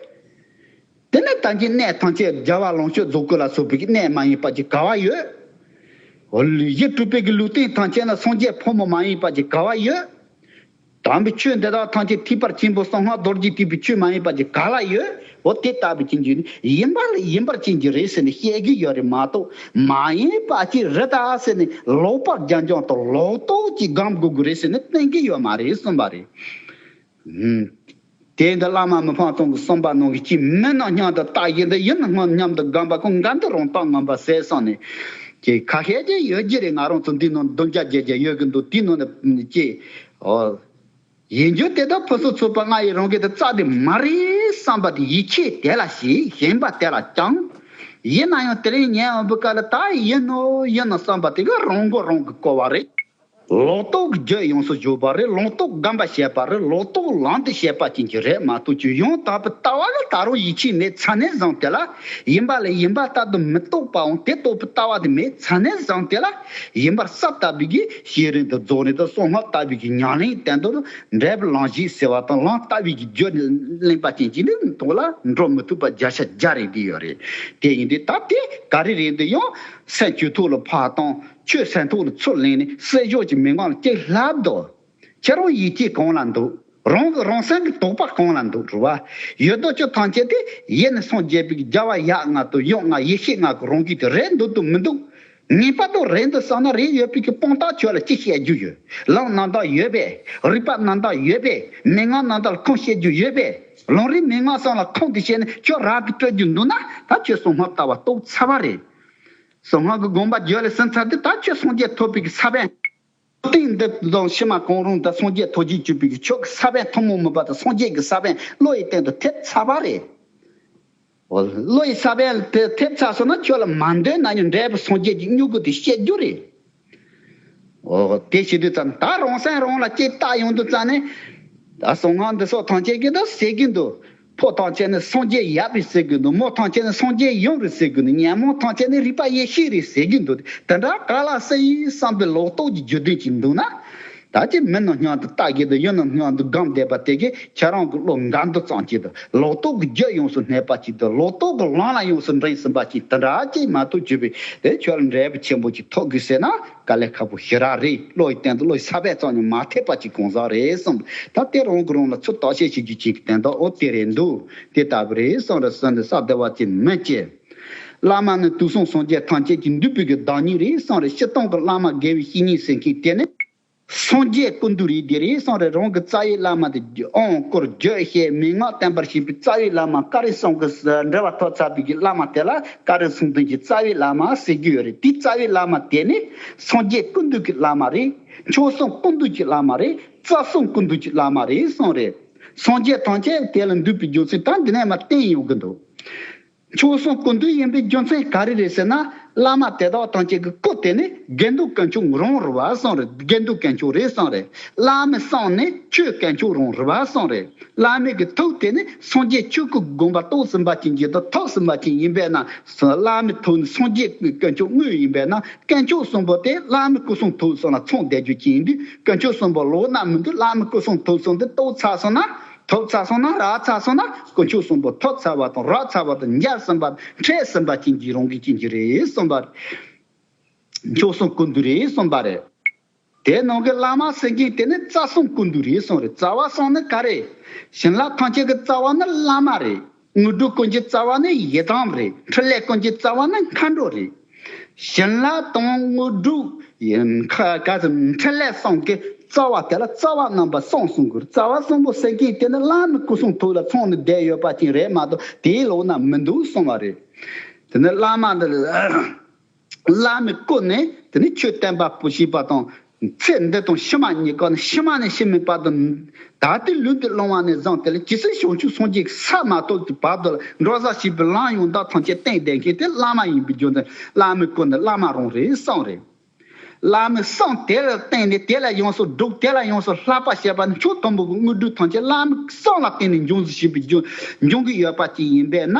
དེ་ནས་ད་གིན་གནས་ཐམས་ཅད་རྒྱལ་བ་ལོངས་སྤྱོད་རྫོགས་སྐུ་ལ་སོགས་པའི་གནས་མ་ཡིན་པ་ཅིག་ག་བ་ཡོད། འོ་ལུས་གཞི་གྲུབ་པའི་གི་ལུས་རྟེན་ཐམས་ཅད་ན་སངས་རྒྱས་ཕོ་མོ་མ་ཡིན་པ་ཅིག་ག་བ་ཡོད། དམ་པའི་ཆོས་འདི་དག་ཐམས་ཅད་ཐེག་པ་ཆེན་པོ་གསང་སྔགས་རྡོ་རྗེ་ཐེག་པའི་ཆོས་མ་ཡིན་པ་ཅིག་ག་ལ་ཡོད། འོ་དེ་ལྟ་བུ་ཅན་གྱི་ཡིན་པ་ལ་ཡིན་པར་ཅན་གྱི་རེད་ཟེར་ནས་བཤད་ཀྱི་ཡོད་རེད་མ་གཏོགས། མ་ཡིན་པ་ཅིག་རེད་ད་ཟེར་ནས་ལོག་པར་རྒྱབ་ལྗོངས་དང་ལོག་རྟོག་ཅིག་སྒོམ་དགོས་ཀྱི་རེད་ཟེར་ནས་བསྟན་གྱི་ཡོད་མ་རེད་གསུངས་པ་རེད། ཨུམ། དེ་འདི་བླ་མ་མི་ཕམ་ཚང་གི་གསུངས་པ་ནང་གི་ཅིག་མི་རྣམས་སྙམ་དུ་བལྟ་ཞིང་འདི་ཡིན་སྙམ་དུ་སྒོམ་པ་ཀུན་དགའ་འདི་རང་རྟགས་ངན་པ་ཟད་སོང་ནས། ཅིག་ཁ་ཤས་ཀྱིས་ཡོད་ཀྱི་རེད། ང་རང་ཚོ་འདི་ནང་བདུན་བརྒྱ་བརྒྱད་བརྒྱ་ཡོད་ཀྱི་འདུག་དེ་ནང་ནས་ཅིག་ཨོ། ཡིན་རྒྱུ་དེ་དག་ཕུན་སུམ་ཚོགས་པ་ལྔ་ཡི་རང་གི་དེ་རྩ་དེ་མ་རེད། བསམ་པ་དེ་ཡིད་ཆེས་དེ་ལ་བྱེད། ཞེན་པ་དེ་ལ་སྤྱང་། ཡིན་ན་ཡང་དེ་རིང་ཉལ་འོང་བའི་སྐབས་ལ་ད་ཡིན་ནོ་ཡིན་ནོ་བསམ་པ་དེ་ག་རང་མགོ་རང་གིས་སྐོར་བ་རེད། ལོག་རྟོག་གི་རྒྱུ་ཡོངས་སུ་བརྗོད་པ་རེད། ལོག་རྟོག་སྒོམ་པ་བྱས་པ་རེད། ལོག་རྟོག་ལམ་དུ་བྱས་པ་ཅན་གྱི་རེད་མ་གཏོགས་ཀྱི་ཡང་དག་པའི་ལྟ་བ་ལ་ད་རུང་ཡིད་ཆེས་མེད་ཚ་ནན་བཟང་དེ་ལ་ཡིན་པ་ལ་ཡིན་པ་ལྟར་དུ་མི་རྟོག་པའང་དེ་རྟོགས་པའི་ལྟ་བ་དེ་མེད་ཚ་ནན་བཟང་དེ་ལ་ཡིན་པར་གསལ་བཏབ་པའི་གི་ཤེས་རིག་དང་རྫོགས་རིག་དང་གསང་སྔགས་ལྟ་བུའི་གི་ཉམས་ལེན་བསྟན་དོན་འབྲས་བུ་ལམ་བཞི་ཟེར་བ་དང་ལམ་ལྟ་བུའི་གི་རྒྱུ་གླེང་པ་ཅན་གྱི་ནི་དོན་ལ་འགྲོ་མི་ཐུབ་པ་བརྒྱ་ཆ་བརྒྱ་རེད་འདི་ཡོད་རེད། དེ་ཡིན་དུས་ད་དེ་ག་རེ་རེད་འདི་ཡང་སེམས་ཇུས་ཐོག་ལ་ཕར་བཏང་། ཆོས་སེམས་ཐོག་ལ་ཚུར་ལེན་ནས་བསད་ཞོག་གི་མི་ངང་ལ་སྐྱེ་ལྷབ་དོ། ཁྱེད་རང་ཡིད་ཆེས་གང་ལ་འདུག་རང་གི་རང་སེམས་ཀྱི་དོགས་པ་གང་ལ་འདུག་རེད་བ། ཡོད་དོ་ཅོག་ཐམས་ཅད་དེ་ཡེ་ནས་སངས་རྒྱས་པའི་རྒྱལ་བ་ཡབ་ལྔ་དང་ཡུམ་ལྔ་ཡེ་ཤེས་ལྔ་གི་རང་གི་དེ་རེད་འདུག་དང་མི་འདུག་ངེས་པར་དུ་རེད་འདུག་བསམ་ན་རེད་ཡོད་པའི་གི་དཔང་རྟགས་ཁྱོད་ལ་ཅི་བཤད་རྒྱུ་ཡོད། ལམ་རྣམ་དག་ཡོད་པས། རིགས་པ་རྣམ་དག་ཡོད་པས། མན་ངག་རྣམ་དག་ལ་ཁུངས་བཤད་རྒྱུ་ཡོད་པས། ལམ་རིམ་མན་ངག་གསུམ་ལ་ཁུངས་དེ་བཤད་ནས་ཁྱོད་རང་གིས་སྤྲོད་རྒྱུ་འདུག་ན་ད་ཁྱོད་གསང་སྔགས་ལྟ་བ་རྟོགས་ཚར་བ་རེད། གསང་སྔགས་ཀྱི་དགོངས་པ་རྒྱུད་ལ་ཟིན་ཚར་དུས་ད་ཁྱོད་སངས་རྒྱས་ཐོབ་པའི་གི་ས་བོན། སྟེང་འདི་དང་ཕྱི་མ་གང་རུང་དུ་སངས་རྒྱས་ཐོབ་བྱེད་གྱུར་པའི་གི་ཆོས་ཀྱི་ས་བོན་ཐུན་མོང་མིན་པ་དང་སངས་རྒྱས་ཀྱི་ས་བོན་བློ་ཡི་སྟེང་དུ་ཐེབས་ཚར་བ་རེད། འོ། བློ་ཡི་ས་བོན་དེ་ཐེབས་ཚར་སོང་ན་ཁྱོད་ལ་མ་འདོད་ན་ཡང་འབྲས་བུ་སངས་རྒྱས་ཀྱི་མྱུ་གུ་དེ་སྐྱེ་རྒྱུ་རེད། འོ། དེ་བྱེད་དུས་ཙམ་ད་རང་སེམས་རང་ལ་ཅིག་བལྟ་ཡོང་དུས་ཙམ་ནས། ད་གསང་སྔགས་འདི་སོགས་ཐམས་ཅད་ཀྱིས་ད་ཟེར་གྱི་འདུག་ཕོ་ཐམས་ཅད་ནི་སངས་རྒྱས་ཡབ་རེད་ཟེར་གྱི་འདུག་མོ་ཐམས་ཅད་ནི་སངས་རྒྱས་ཡུམ་རེད་ཟེར་གྱི་འདུག་ཉོན་མོངས་ཐམས་ཅད་ནི་རིག་པ་ཡེ་ཤེས་རེད་ཟེར་གྱི་འདུག་དེ་འདྲ་ག་ལ་སྲིད་ཡིན་བསམ་པའི་ལོག་རྟོག་གི་རྒྱུ་དོན་ཅིག་འདུག་ན། ད་ཅི་མི་རྣམས་སྙིང་དུ་ལྟ་གི་འདུག་ཡུལ་རྣམས་སྙིང་དུ་སྒོམ་བསྡད་པ་དེ་གིས་ཁྱེད་རང་གི་བློ་འགལ་འདུ་ཙམ་གྱིས་འདུག་ལོག་རྟོག་གི་རྒྱུ་ཡོངས་སུ་གནས་པ་ཅིག་འདུག་ལོག་རྟོག་གི་ལམ་ལ་ཡོངས་སུ་འདྲེན་ཟིན་པ་ཅིག་དེ་འདྲ་ཅིག་མ་གཏོགས་གྱུར་པའི་དེ་ཁྱོད་ལ་འབྲས་བུ་ཆེན་པོ་ཅིག་ཐོབ་དགོས་ཟེར་ན། དཀའ་ལས་ཁག་པོ་ཞེ་དྲག་རེད། བློ་ཡི་སྟེང་དུ་བློ་ཡི་ས་བོན་ཙམ་ཡང་མ་ཐེབས་པ་ཅིག་གང་ཟག་རེད་བསམ། ད་དེ་རང་གིས་རང་ལ་ཚུར་བརྟག་དཔྱད་བྱེད་རྒྱུ་ཅིག་གི་དོན་དག་འོ་དེ་རེད་འདུག་དེ་ལྟ་བུ་རེད་བསམ་རེད་བསམ་ནས་ས་བདེ་བ་ཅན་མི་སྐྱེ། བླ་མ་ནི་དུས་གསུམ་སངས་རྒྱས་ཐམས་ཅད་ཀྱི་འདུས་པའི་གི་བདག་ཉིད་རེད་བསམ་རེད། སྤྱིར་བཏང་གི་བླ་མ་དགེ་བའི་བཤེས་གཉེན་ཟེར་མཁན་དེ་ནི་སངས་རྒྱས་ཀུན་འདུས་རེད་དེ་རེད་བསམ་རེད། རང་གི་རྩ་བའི་བླ་མ་དེ་དབང་བསྐུར་བརྗོད་བྱེད་མན་ངག་བསྟན་པར་བྱེད་པའི་རྩ་བའི་བླ་མ་བཀའ་དྲིན་གསུམ་གྱི་འབྲེལ་བ་ཐོབ་ཚར་བའི་གི་བླ་མ་དེ་ལ་བཀའ་དྲིན་གསུམ་ལྡན་གྱི་རྩ་བའི་བླ་མ་ཟེར་གྱི་ཡོད་རེད། དེ་རྩ་བའི་བླ་མ་དེ་ནི་སངས་རྒྱས་ཀུན་འདུས་ཀྱི་བླ་མ་རེད། མཆོག་གསུམ་ཀུན་འདུས་ཀྱི་བླ་མ་རེད། རྩ་གསུམ་ཀུན་འདུས་ཀྱི་བླ་མ་རེད་གསུངས་རེད། སངས་རྒྱས་ཐམས་ཅད་དེ་ལ་འདུས་པའི་རྒྱུ་མཚན་ད་འདི་ནས་མར་བསྟན་ཡོང་གི་འདུག་མཆོག་གསུམ་ཀུན་འདུས་ཡིན་པའི་རྒྱུ་མཚན་ག་རེ་རེད་ཟེར་ན། བླ་མ་དེ་དག་ཐམས་ཅད་ཀྱི་སྐུ་དེ་ནི་དགེ་འདུན་དཀོན་མཆོག་རང་རེད་བ་གསུངས་རེད། དགེ་འདུན་དཀོན་མཆོག་རེད་གསུངས་རེད། བླ་མའི་གསུང་ནི་ཆོས་དཀོན་མཆོག་རང་རེད་བ་གསུངས་རེད། བླ་མའི་གི་ཐུགས་དེ་ནི་སངས་རྒྱས་ཆོས་སྐུ་དགོངས་པ་རྟོགས་ཟིན་པ་ཅན་གྱི་དང་ཐོབ་ཟིན་པ་ཅན་ཡིན་པས་ན། བླ་མའི་ཐུགས་ནི་སངས་རྒྱས་དཀོན་མཆོག་དངོས་ཡིན་པས་ན། དཀོན་མཆོག་གསུམ་པོ་དེ་བླ་མའི་སྐུ་གསུང་ཐུགས་གསུམ་ལ་ཚང་བསྡད་རྒྱུ་ཅིག་ཡིན་དུས་དཀོན་མཆོག་གསུམ་པོ་ལོག་ན་མི་འདུག་བླ་མའི་སྐུ་གསུང་ཐུགས་གསུམ་དེ་རྟོགས་ཚར་སོང་ན། ཐོབ་ཚར་སོང་ན་རག་ཚར་སོང་ན་དཀོན་མཆོག་གསུམ་པོ་ཐོབ་ཚར་བ་དང་རག་ཚར་བ་དང་མཇལ་ཟིན་པ་འཕྲད་ཟིན་པ་ཅན་གྱི་རང་གི་ཅན་གྱི་རེད་གསུངས་པ་རེད། མཆོག་གསུམ་ཀུན་འདུས་རེད་གསུངས་པ་རེད། དེ་ནང་གི་བླ་མ་ཟེར་མཁན་དེ་ནི་རྩ་གསུམ་ཀུན་འདུས་རེད་གསུངས་རེད། རྩ་བ་གསུམ་ནི་ག་རེ། བྱིན་རླབས་ཐམས་ཅད་ཀྱི་རྩ་བ་ནི་བླ་མ་རེད། དངོས་གྲུབ་ཀུན་གྱི་རྩ་བ་ནི་ཡི་དམ་རེད། འཕྲིན་ལས་ཀུན་གྱི་རྩ་བ་ནི་མཁའ་འགྲོ་རེད། བྱིན་རླབས་དང་དངོས་གྲུབ་ཡིན་ཁ་ག་ཚོད་འཕྲིན་ལས་གསུམ་གྱི་རྩ་བ་དེ་ལ་རྩ་བ་རྣམ་པ་གསུམ་གསུང་དགོས། རྩ་བ་གསུམ་པོ་ཟེར་མཁན་དེ་ནི་བླ་མའི་སྐུ་གསུང་ཐུགས་ལ་ཚང་ནས་བསྡད་ཡོད་པ་ཅིག་རེད་མ་གཏོགས་དེའི་ལོགས་ན་མི་འདུག་གསུངས་པ་རེད། དེ་ནི་བླ་མ་འདི་བླ་མའི་སྐུ་ནི་དེ་ནི་ཆོས་བསྟན་པ་པོ་ཞེས་པ་དང་། ཚེ་འདི་དང་ཕྱི་མ་གཉིས་ཀ་ནི་ཕྱི་མ་ནས་ཕྱི་མའི་བར་དུ། ད་ལྟའི་ལུས་འདི་བླངས་པ་ནས་བཟུང་སྟེ་ལ་ཇི་སྲིད་བྱང་ཆུབ་སངས་རྒྱས་ཀྱི་ས་མ་ཐོབ་ཀྱི་བར་དུ་ལ་འགྲོ་ས་ཞེས་པའི་ལམ་ཡང་དག་ཐམས་ཅད་བསྟན་བསྡད་མཁན་དེ་བླ་མ་ཡིན་པའི་རྒྱུ་མཚན། བླ་མའི་སྐུ་ནི་བླ་མ་རང་རེད་གསུངས་རེད། བླ་མའི་གསུང་དེ་ལ་བརྟེན་ནས་དེ་ལ་ཡོངས་སུ་སྒྲུབ། དེ་ལ་ཡོངས་སུ་བསླབ་པ་བྱས་པ་ནི་མཆོག་ཐུན་མོང་གི་དངོས་གྲུབ་ཐམས་ཅད་བླ་མའི་གསུང་ལ་བརྟེན་ནས་འབྱུང་ཟིན་ཞེས་པའི་རྒྱུ་འབྱུང་གི་ཡོད་པ་ཅིག་ཡིན་པས་ན།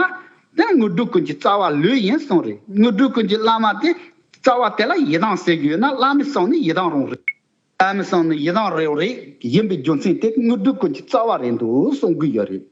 དེ་ནི་དངོས་གྲུབ་ཀུན་གྱི་རྩ་བ་ལུས་ཡིན་གསུངས་རེད། དངོས་གྲུབ་ཀུན་གྱི་བླ་མ་དེ་རྩ་བ་དེ་ལ་ཡི་དམ་ཟེར་གྱི་ཡོད་ན་བླ་མའི་གསུང་ནི་ཡི་དམ་རང་རེད། བླ་མའི་གསུང་ནི་ཡི་དམ་རང་རེད། ཡིན་པའི་རྒྱུ་མཚན་དེ་དངོས་གྲུབ་ཀུན་གྱི་རྩ་བ་རེད་འདུག་གསུང་གི་ཡོད་རེད།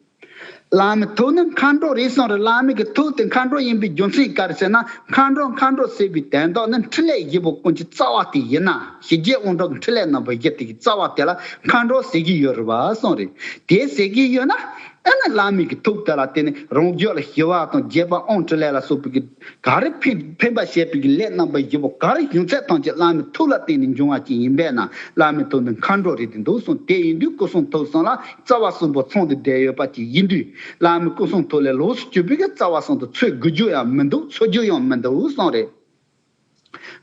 བླ་མའི་ཐུགས་ནི་མཁའ་འགྲོ་རེད་གསུངས་རེད། བླ་མའི་གི་ཐུགས་དེ་མཁའ་འགྲོ་ཡིན་པའི་རྒྱུ་མཚན་ག་རེ་ཟེར་ན། མཁའ་འགྲོ་མཁའ་འགྲོ་ཟེར་བའི་དོན་དག་ནི་འཕྲིན་ལས་བཞི་པོ་ཀུན་གྱི་རྩ་བ་དེ་ཡིན་ན། ཞི་རྒྱས་དབང་དྲག་གི་འཕྲིན་ལས་རྣམ་པ་བཞི་དེ་གི་རྩ་བ་དེ་ལ་མཁའ་འགྲོ་ཟེར་གྱི་ཡོད་རེད་བ་གསུངས་རེད། དེ་ཟེར་གྱི་ཡོད་ན། ཨ་ནི་བླ་མའི་གི་ཐུགས་དེ་ལ་བརྟེན་ནས་རང་རྒྱུད་ལ་ཞི་བ་དང་རྒྱས་པ་དབང་འཕྲིན་ལས་ལ་སོགས་པའི་གི་ག་རེ་ཕན་ཕན་པ་བྱེད་པའི་གི་ལས་རྣམ་པ་བཞི་པོ་ག་རེ་བྱུང་ཚད་ཐམས་ཅད་བླ་མའི་ཐུགས་ལ་བརྟེན་ནས་འབྱུང་བ་ཅིག་ཡིན་པས་ན་བླ་མའི་ཐུགས་ནི་མཁའ་འགྲོ་རེད་དེ་འདུག་གསུངས། དེ་ཡིན་དུས་སྐུ་གསུང་ཐུགས་གསུམ་ལ་རྩ་བ་གསུམ་པོ་ཚང་སྟེ་བསྡད་ཡོད་པ་ཅིག་ཡིན་དུས་བླ་མའི་སྐུ་གསུང་ཐུགས་ལས་ལོགས་སུ་གྱུར་པའི་གི་རྩ་བ་གསུམ་དུ་ཚུད་དགོས་རྒྱུ་ཡང་མི་འདུག་འཚོལ་རྒྱུ་ཡང་མི་འདུག་གསུངས་རེད།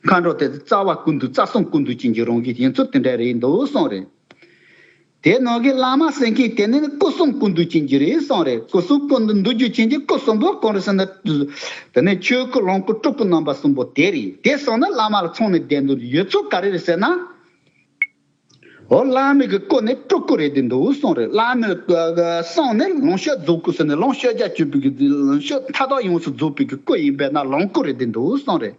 མཁའ་འགྲོ་དེ་རྩ་བ་ཀུན་འདུས་རྩ་གསུམ་ཀུན་འདུས་ཅན་གྱི་རང་བཞིན་ཡིན་ཚུལ་དེ་འདྲ་རེད་འདུག་གསུངས་རེད། དེ་ནང་གི་བླ་མ་ཟེར་མཁན་དེ་ནི་སྐུ་གསུམ་ཀུན་འདུས་ཅན་གྱི་རེད་གསུངས་རེད། སྐུ་གསུམ་ཀུན་འདུས་རྒྱུ་ཅན་གྱི་སྐུ་གསུམ་པོ་གང་རེད་ཟེར་ན། དེ་ནི་ཆོས་སྐུ་ལོངས་སྐུ་སྤྲུལ་སྐུ་རྣམ་པ་གསུམ་པོ་དེ་རེད། དེ་སོང་ན་བླ་མ་ལ་མཚོན་ནས་བསྡད་འདུག་ཡོད་ཚུལ་ག་རེ་རེད་ཟེར་ན། འོ་བླ་མའི་གི་སྐུ་ནི་སྤྲུལ་སྐུ་རེད་དེ་འདུག་གསུངས་རེད། བླ་མའི་གསུང་ནི་ལོངས་སྤྱོད་རྫོགས་སྐུ་ཟེར་ནས་ལོངས་སྤྱོད་རྒྱ་ཆེ་བའི་གི་ལོངས་སྤྱོད་མཐའ་དག་ཡོངས་སུ་རྫོགས་པའི་གི་སྐུ་ཡིན་པས་ན་ལོངས་སྐུ་རེད་དེ་འདུག་གསུངས་རེད།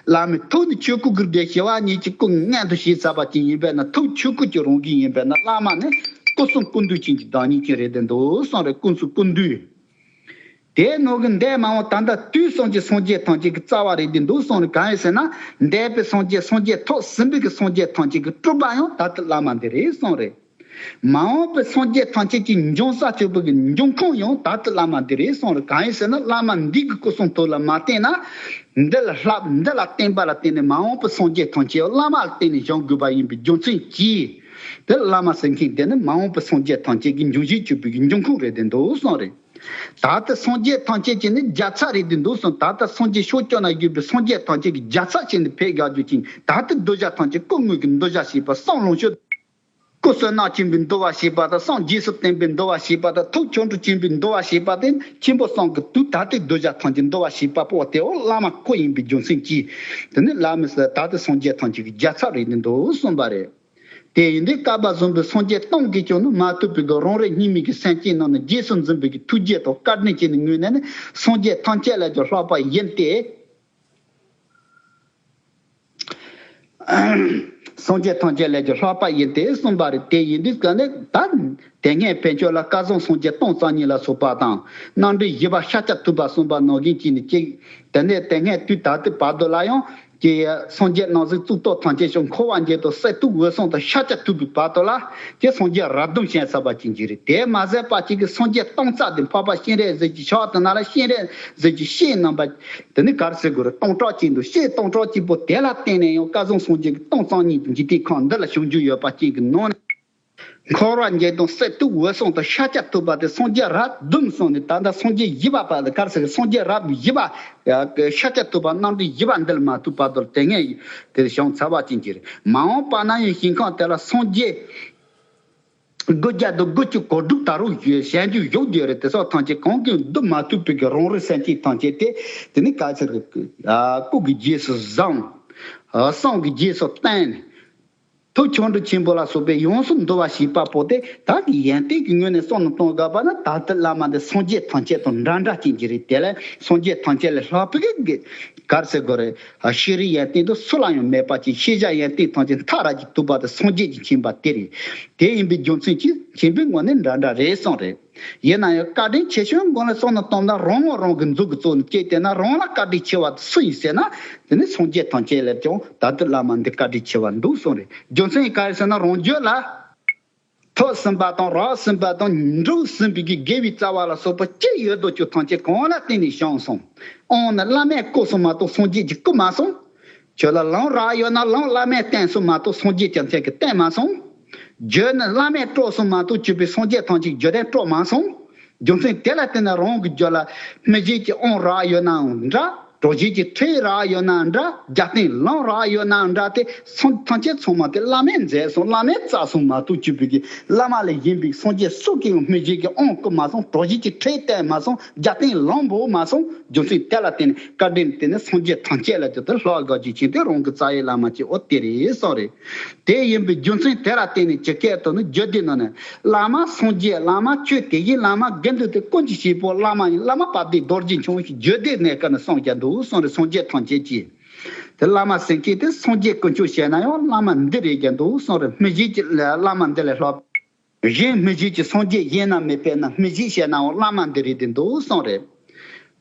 བླ་མའི་ཐུགས་ནི་ཆོས་སྐུ་དགུ་སྒྲ་བྱེ་བ་གཉིས་ཀྱི་སྐུ་མངོན་དུ་བྱས་ཚར་བ་ཅན་ཡིན་པས་ན་ཐུགས་ཆོས་སྐུ་གི་རང་བཞིན་ཡིན་པས་ན་བླ་མ་ནི་སྐུ་གསུམ་ཀུན་འདུས་ཅན་གྱི་བདག་ཉིད་ཅན་རེད་དེ་འདུག་གསུངས་རེད། སྐུ་གསུམ་ཀུན་འདུས། དེའི་ནང་གི་འདས་མ་འོངས་ད་ལྟ་དུས་གསུམ་གྱི་སངས་རྒྱས་ཐམས་ཅད་ཀྱི་རྩ་བ་རེད་དེ་འདུག་གསུངས་རེད། གང་ཡིན་ཟེར་ན། འདས་པའི་སངས་རྒྱས་སངས་རྒྱས་ཐོག་ཟིན་པའི་གི་སངས་རྒྱས་ཐམས་ཅད་ཀྱི་སྤྲུལ་པ་ཡང་ད་ལྟ་བླ་མ་འདི་རེད་གསུངས་རེད། མ་འོངས་པའི་སངས་རྒྱས་ཐམས་ཅད་ཀྱི་འབྱུང་ས་གཅིག་པུ་གི་འབྱུང་ཁུངས་ཡང་ད་ལྟ་བླ་མ་འདི་རེད་གསུངས་རེད། གང་ཡིན་ཟེར་ན་བླ་མ་འདི་གི་སྐུ་གསུང་ཐུགས་ལ་མ་བརྟེན་ན། འདི་ལ་བསླབ་འདི་ལ་བརྟེན་པ་ལ་བརྟེན་ནས་མ་འོངས་པའི་སངས་རྒྱས་ཐམས་ཅད་བླ་མ་ལ་བརྟེན་ནས་བྱུང་དགོས་པ་ཡིན་པའི་རྒྱུ་མཚན་གྱིས། དེ་བླ་མ་ཟེར་མཁན་དེ་ནི་མ་འོངས་པའི་སངས་རྒྱས་ཐམས་ཅད་ཀྱི་འབྱུང་བཞིར་གྱུར་པའི་འབྱུང་ཁུངས་རེད་དེ་འདུག་གསུངས་རེད། ད་ལྟ་སངས་རྒྱས་ཐམས་ཅད་ཀྱི་ནི་རྒྱལ་ཚབ་རེད་དེ་འདུག་གསུངས། ད་ལྟ་སངས་རྒྱས་ཕྱོགས་བཅུ་ན་ཡོད་པའི་སངས་རྒྱས་ཐམས་ཅད་ཀྱི་རྒྱལ་ཚབ་བྱས་ནས་ཕེབས་དགའ་རྒྱུ་ཅན་ད་ལྟ་གདུལ་བྱ་ཐམས་ཅད་སྐུ་དངོས་ཀྱི་གདུལ་བྱ་བྱེད་པ་གསུང་ལོངས་སྤྱོད། སྐུ་བསོད་ནམས་ཆེན་པོའི་འདུལ་བ་བྱེད་པ་དང་གསུང་རྗེས་སུ་བསྟན་པའི་འདུལ་བ་བྱེད་པ་དང་ཐུགས་ཆོ་འཕྲུལ་ཆེན་པོའི་འདུལ་བ་བྱེད་པ་དེ་ཆེན་པོ་གསུམ་གྱི་དུས་ད་ལྟའི་གདུལ་བྱ་ཐམས་ཅད་འདུལ་བ་བྱེད་པ་པོ་དེ་འོ་བླ་མ་སྐུ་ཡིན་པའི་རྒྱུ་མཚན་གྱིས། དེ་ནི་བླ་མ་ཟེར་ད་ལྟ་སངས་རྒྱས་ཐམས་ཅད་ཀྱི་རྒྱལ་ཚབ་རེད་དེ་འདུག་གསུངས་པ་རེད། དེ་ཡིན་དུས་བསྐལ་པ་བཟུང་བའི་སངས་རྒྱས་སྟོང་གིས་ཀྱང་ནི་མ་ཐུབ་པའི་གི་རང་རིག་གཉིས་མེད་ཀྱི་སེམས་ཅན་རྣམས་ནི་རྗེས་སུ་འཛིན་པའི་གི་ཐུགས་རྗེ་དང་བཀའ་དྲིན་གྱིས་ནི་ངོས་ནས་ནི་སངས་རྒྱས་ཐམས་ཅད་ལས་ཀྱང་ལྷག་པ་ཡིན་ཏེ། སངས་རྒྱས་ཐམས་ཅད་ལས་ཀྱང་ལྷག་པ་ཡིན་ཏེ་གསུངས་པ་རེད། དེ་ཡིན་དུས་ཀ་ནི་ད་དེ་སྔའི་ཕན་ཆད་ལ་སྐལ་བཟང་སངས་རྒྱས་སྟོང་རྩ་གཉིས་ལ་སོགས་པ་དང་རྣམ་འདྲེན་བཞི་པ་ཤཱཀྱ་ཐུབ་པ་གསུངས་པ་ནང་བཞིན་གྱིས་ནི་གཅིག་དེ་ནས་དེ་སྔའི་དུས་ད་ལྟའི་བར་དུ་ལ་ཡང་། ཀྱི་སངས་རྒྱས་རྣམ་གཟིགས་གཙུག་ཏོར་ཐམས་ཅད་ཀྱང་འཁོར་བ་འཇིག་དང་གསེར་ཐུབ་འོད་སྲུང་དང་ཤཱཀྱ་ཐུབ་པའི་བར་དུ་ལ་ཀྱི་སངས་རྒྱས་རབས་བདུན་བྱོན་ཚར་བ་ཅན་གྱི་རེད། དེ་མ་ཟད་པ་གཅིག་གི་སངས་རྒྱས་སྟོང་རྩ་དེ་འཕགས་པ་སྤྱན་རས་གཟིགས་ཀྱི་ཕྱག་དེ་ན་ལ་སྤྱན་རས་གཟིགས་ཀྱི་སྤྱན་རྣམ་པ་དེ་ནི་ག་རེ་ཟེར་དགོས་རེད། སྟོང་ཕྲག་གཅིག་འདུག་སྤྱན་སྟོང་ཕྲག་གཅིག་པོ་དེ་ལ་བརྟེན་ནས་ཡང་སྐལ་བཟང་སངས་རྒྱས་ཀྱི་སྟོང་རྩ་གཉིས་ཀྱི་འཇིག་རྟེན་ཁམས་འདི་ལ་བྱུང་རྒྱུ་ཡོད་པ་ཅན་གྱི་ནང་ནས། འཁོར་བ་འཇིག་དང་གསེར་ཐུབ་འོད་སྲུང་དང་ཤཱཀྱ་ཐུབ་པ་དེ་སངས་རྒྱས་རབས་བདུན་གསུངས་ནས་ད་ལྟ་སངས་རྒྱས་བཞི་པ་བར་དུ་ག་རེ་ཟེར་སངས་རྒྱས་རབས་བཞི་པ་ཤཱཀྱ་ཐུབ་པ་རྣམ་འདྲེན་བཞི་པ་འདི་ལ་མ་ཐུག་བར་དུ་དེ་སྔའི་དེར་བྱོན་ཚར་བ་ཅན་གྱི་རེད། མ་འོངས་པ་ན་ཡང་ཞིང་ཁམས་དེ་ལ་སངས་རྒྱས་དགུ་བརྒྱ་དང་དགུ་བཅུ་གོ་དྲུག་ད་རུང་བཞུགས་བཞུགས་རྒྱུ་ཡོད་རེད། དེ་སོགས་ཐམས་ཅད་གང་གིས་བསྡུ་མ་ཐུབ་པའི་གི་རང་རིག་སེམས་ཅན་ཐམས་ཅད་དེ་དེ་ནི་ག་རེ་ཟེར་སྐུ་གི་རྗེས་སུ་བཟུང་། གསུང་གི་རྗེས་སུ་བསྟན། ཐུགས་ཆོ་འཕྲུལ་ཆེན་པོ་ལ་སོགས་པའི་ཡོངས་སུ་འདུལ་བ་བྱེད་པ་པོ་དེ་བདག་གི་ཡོན་ཏན་གྱི་ངོས་ནས་བསམ་བློ་གཏོང་དགོས་པ་ན་ད་ལྟ་བླ་མ་འདི་སངས་རྒྱས་ཐམས་ཅད་དང་འདྲ་འདྲ་ཅན་གྱི་རེད། དེ་ལས་སངས་རྒྱས་ཐམས་ཅད་ལས་ལྷག་པའི་གི་ག་རེ་ཟེར་དགོས་རེད། ཤེས་རིག་ཡོན་ཏན་དུ་སུ་ལ་ཡང་མེད་པ་ཅིག་ཤེས་བྱ་ཡོན་ཏན་ཐམས་ཅད་མཐའ་ར་གཅིག་ཐུབ་པ་དེ་སངས་རྒྱས་ཀྱི་མཁྱེན་པ་དེ་རེད། དེ་ཡིན་པའི་རྒྱུ་མཚན་གྱིས་མཁྱེན་པའི་ངོས་ནས་འདྲ་འདྲ་རེད་གསུངས་རེད། ཡིན་ན་ཡང་བཀའ་དྲིན་ཆེ་ཤོས་མགོ་ལ་སོང་ན་གཏོང་ན་རང་ངོ་རང་གི་མཛུབ་ཀྱིས་བཙུགས་ནས་བསྐྱེད་དེ་ན་རང་ལ་བཀའ་དྲིན་ཆེ་བ་སུ་ཡིན་ཟེར་ན་དེ་ནི་སངས་རྒྱས་ཐམས་ཅད་ལས་ཀྱང་ད་ལྟ་བླ་མ་འདི་བཀའ་དྲིན་ཆེ་བ་འདུག་གསུངས་རེད། རྒྱུ་མཚན་ག་རེ་ཟེར་ན་རང་རྒྱུད་ལ་ཐོབ་ཟིན་པ་དང་རག་ཟིན་པ་དང་འགྲུབ་ཟིན་པའི་གི་དགེ་བའི་རྩ་བ་ལ་སོགས་པ་ཅི་ཡོད་དོ་ཁྱོད་ཐམས་ཅད་གང་ལ་བརྟེན་ནས་བྱུང་སོང་། དབང་ནི་བླ་མས་བསྐུར་སོང་མ་གཏོགས་སངས་རྒྱས་ཀྱིས་བསྐུར་མ་སོང་། ཁྱོད་ལ་ལམ་རག་ཡོད་ན་ལམ་བླ་མས་བསྟན་སོང་མ་གཏོགས་སངས་རྒྱས་ཀྱང་ཁྱེད་ཀྱིས་བསྟན་མ་སོང་། རྒྱུ་ནི་བླ་མས་སྤྲོད་སོང་མ་གཏོགས་བཅུ་པའི་སངས་རྒྱས་ཐམས་ཅད་རྒྱུ་ལྡན་སྤྲོད་མ་སོང་། རྒྱུ་མཚན་དེ་ལ་བརྟེན་ནས་རང་གི་རྒྱུད་ལ་སྨིན་བྱེད་ཀྱི་དབང་རག་ཡོད་ནའང་འདྲ། གྲོལ་བྱེད་ཀྱི་ཁྲིད་རག་ཡོད་ནའང་འདྲ། རྒྱབ་རྟེན་ལམ་རག་ཡོད་ནའང་འདྲ། དེ་ཚང་ཐམས་ཅད་ཚང་མ་དེ་བླ་མས་མཛད་སོང་བླ་མས་བསྩལ་སོང་མ་གཏོགས་བཅུ་པའི་གི་བླ་མ་ལས་གཞན་པའི་སངས་རྒྱས་སུ་གིས་ཡང་སྨིན་བྱེད་ཀྱི་དབང་བསྐུར་མ་སོང་། གྲོལ་བྱེད་ཀྱི་ཁྲིད་བསྟན་མ་སོང་། རྒྱབ་རྟེན་ལམ་འབོགས་མ་སོང་། རྒྱུ་མཚན་དེ་ལ་བརྟེན་ནས་བཀའ་དྲིན་དེ་ནི་སངས་རྒྱས་ཐམས་ཅད་ལ་ཅི་ལྟར་ལྷག་དགའ་བྱེད་ཅིང་དེ་རང་གི་རྩ་བའི་བླ་མ་ཅིག་འོ་དེ་རེད་གསུངས་རེད། དེ་ཡིན་པའི་རྒྱུ་མཚན་དེ་ལ་བརྟེན་ནས་ཇི་སྐད་དུ་ནི་རྒྱུད་སྡེ་ནང་ནས་བླ་མ་སངས་རྒྱས་བླ་མ་ཆོས་དེ་བཞིན་བླ་མ་དགེ་འདུན་ཏེ་ཀུན་གྱི་བྱེད་པོ་བླ་མ་ཡིན། བླ་མ་དཔལ་ལྡན་རྡོ་རྗེ་འཆང་ཞེས་རྒྱུད་སྡེ་གནས་སྐབས་ནས་གསུངས་ཀྱང་འདུག་གསུངས་རེད། སངས་རྒྱས་ཐམས་ཅད་ཀྱིས་དེ་བླ་མ་ཟེར་མཁན་དེ་སངས་རྒྱས་དཀོན་མཆོག་བཤད་ན་ཡང་བླ་མ་འདི་རེད་ཀྱང་འདུག་གསུངས་རེད། སྨིན་བྱེད་ཀྱི་བླ་མ་འདི་ལས་ལྷག་གཞན་སྨིན་བྱེད་ཀྱི་སངས་རྒྱས་གཞན་ན་མེད་པས་ན་སྨིན་བྱེད་བཤད་ནའང་བླ་མ་འདི་རེད་དེ་འདུག་གསུངས་རེད།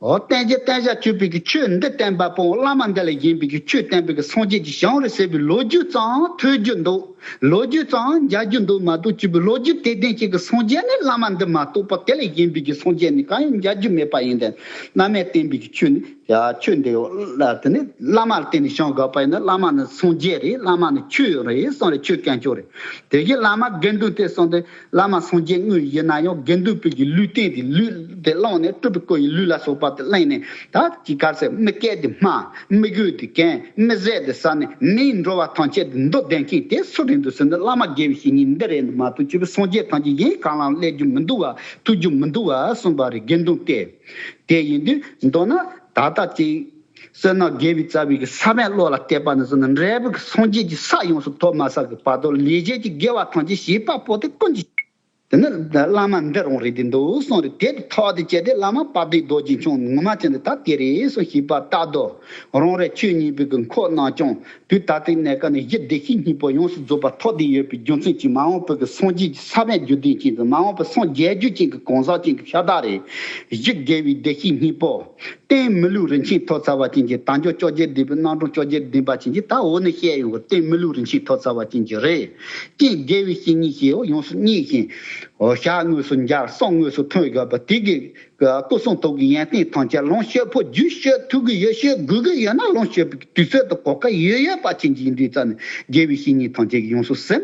འོ་བསྟན་རྒྱུ་བསྟན་བྱ་གཅོད་པའི་གི་ཆོས་འདི་བསྟན་པ་པོ་བླ་མ་འདི་ལས་གཞན་པའི་གི་ཆོས་བསྟན་པའི་གི་སངས་རྒྱས་ཀྱི་ཞིང་རེད་ཟེར་བའི་ལོ་རྒྱུས་ཙམ་ཐོས་རྒྱུ་འདུག་ལོ་རྒྱུས་ཙམ་མཇལ་རྒྱུ་འདུག་མ་གཏོགས་གཅིག་པུ་ལོ་རྒྱུས་དེ་ལྡན་གཅིག་གི་སངས་རྒྱས་ནི་བླ་མ་འདི་མ་གཏོགས་པ་དེ་ལས་གཞན་པའི་གི་སངས་རྒྱས་ནི་གང་ཡང་མཇལ་རྒྱུ་མེད་པ་ཡིན་ཏེ། བླ་མས་བསྟན་པའི་གི་ཆོས་ནི་ཡ་ཆོས་འདི་ལ་དེ་ནི་བླ་མ་ལ་བརྟེན་ནས་བྱུང་དགོས་པ་ཡིན་ན་བླ་མ་ནི་སངས་རྒྱས་རེད། བླ་མ་ནི་ཆོས་རེད་གསུངས་རེད། ཆོས་དཀོན་མཆོག་རེད། དེ་གི་བླ་མ་དགེ་འདུན་ཏེ་གསུངས་ཏེ་བླ་མ་སངས་རྒྱས་དངོས་ཡིན་ན་ཡང་དགེ་འདུན་པའི་གི་ལུས་རྟེན་དེ་ལུས་དེ་བླངས་ནས་སྤྲུལ་པའི་སྐུ་ཡི་ལུས་ལ་སོགས་པ། དེ་གླེང་ནས། ད་ཅི་ག་ཟེར། མི་སྐད་དེ་སྨྲ། མི་གུས་དེ་གན། མི་བཟོད་དེ་ཟ་ནས། མིའི་འགྲོ་བ་ཐམས་ཅད་དེ་མདོ་བདེན་ཁེངས་དེ་སུ་རེད་འདུག་ཟེར་ན། བླ་མ་དགེ་བའི་བཤེས་གཉེན་འདི་རེད་འདུག་མ་གཏོགས། སྤྱི་བོའི་སངས་རྒྱས་ཐམས་ཅད་གཞན་གང་ལ་སླེབས་རྒྱུ་མི་འདུག་བ། ཐུག་རྒྱུ་མི་འདུག་བ་གསུངས་པ་རེད། དགེ་འདུན་ཏེ། དེ་ཡིན་དུས་མདོར་ན་ད་ལྟ་ཅིག་བསོད་ནམས་དགེ་བའི་རྩ་བའི་གི་ས་བོན་བློ་ལ་གཏད་པ་ནས་བཟུང་ནས། འབྲས་བུ་གི་སངས་རྒྱས་ཀྱི་ས་ཡོངས་སུ་ཐོབ་མ་ཚར་གི་བར་དུ། ལས་བྱེད་ཀྱི་དགེ་བ་ཐམས་ཅད་བྱེད་པ་པོ་དེ་ཀུན་གྱི། དེ་ནི་བླ་མ་འདི་རང་རེད་དེ་འདུག་གསུངས་རེད། དེ་དང་ཐོག་ཏུ་བཅད་དེ་བླ་མ་དཔལ་ལྡན་རྡོ་རྗེ་འཆང་ངོ་མ་ཅན་དེ་ད་དེ་རེད་གསུངས། ཞེས་པ་ལྟར་དུ། རང་རེ་ཆོས་ཉན་པའི་གི་འཁོར་རྣམས་ཀྱང་དུས་ད་ལྟའི་གནས་སྐབས་ནས་གཞི་བདེ་གཤེགས་སྙིང་པོ་ཡོངས་སུ་རྫོགས་པ་ཐོབ་བསྡད་ཡོད་པའི་རྒྱུ་མཚན་གྱིས། མ་འོངས་པའི་གི་སངས་རྒྱས་ཀྱི་ས་བོན་རྒྱུ་ལྡན་ཅན་དང་། མ་འོངས་པའི་སངས་རྒྱས་རྒྱུ་ཅན་གྱི་གང་ཟག་ཅན་གྱི་ཤ་སྟག་རེད། གཞི་དགེ་བའི་བདེ་གཤེགས་སྙིང་པོ། རྟེན་མི་ལུས་རིན་ཆེན་ཐོབ་ཚར་བ་ཅན་གྱི། དལ་འབྱོར་བཅོ་བརྒྱད་ལྡན་པའི། རྣམ་གྲངས་བཅོ་བརྒྱད་ལྡན་པ་ཅན་གྱི། ད་འོ་ནི་བཤད་ཡོང་གི། རྟེན་མི་ལུས་རིན་ཆེན་ཐོབ་ཚར་བ་ཅན་གྱི་རེད། རྐྱེན་དགེ་བའི་བཤེས་གཉེན་ཞེས་ཡོངས་སུ་བསྙེན་ཞིང་། ཞག་དངོས་སུ་འབྱར། གསུང་དངོས་སུ་ཐོས་དགོས་པ་དེ་གི་སྐུ་གསུང་ཐུགས་ཀྱི་ཡོན་ཏན་ཐམས་ཅད་ལོངས་སྤྱོད་པོ། རྒྱུ་སྤྱོད་ཐུབ་ཀྱི་ཡོད། སྤྱོད་དགོས་ཀྱི་ཡོད་ན། ལོངས་སྤྱོད་པའི་དུས་ཚོད་དང་གོ་སྐབས་ཡོད་ཡོད་པ་ཅན་གྱི་ཡིན་དུས་ཙམ་ནས། དགེ་བའི་བཤེས་གཉེན་ཐམས་ཅད་ཀྱིས་ཡོངས་སུ་ཟིན།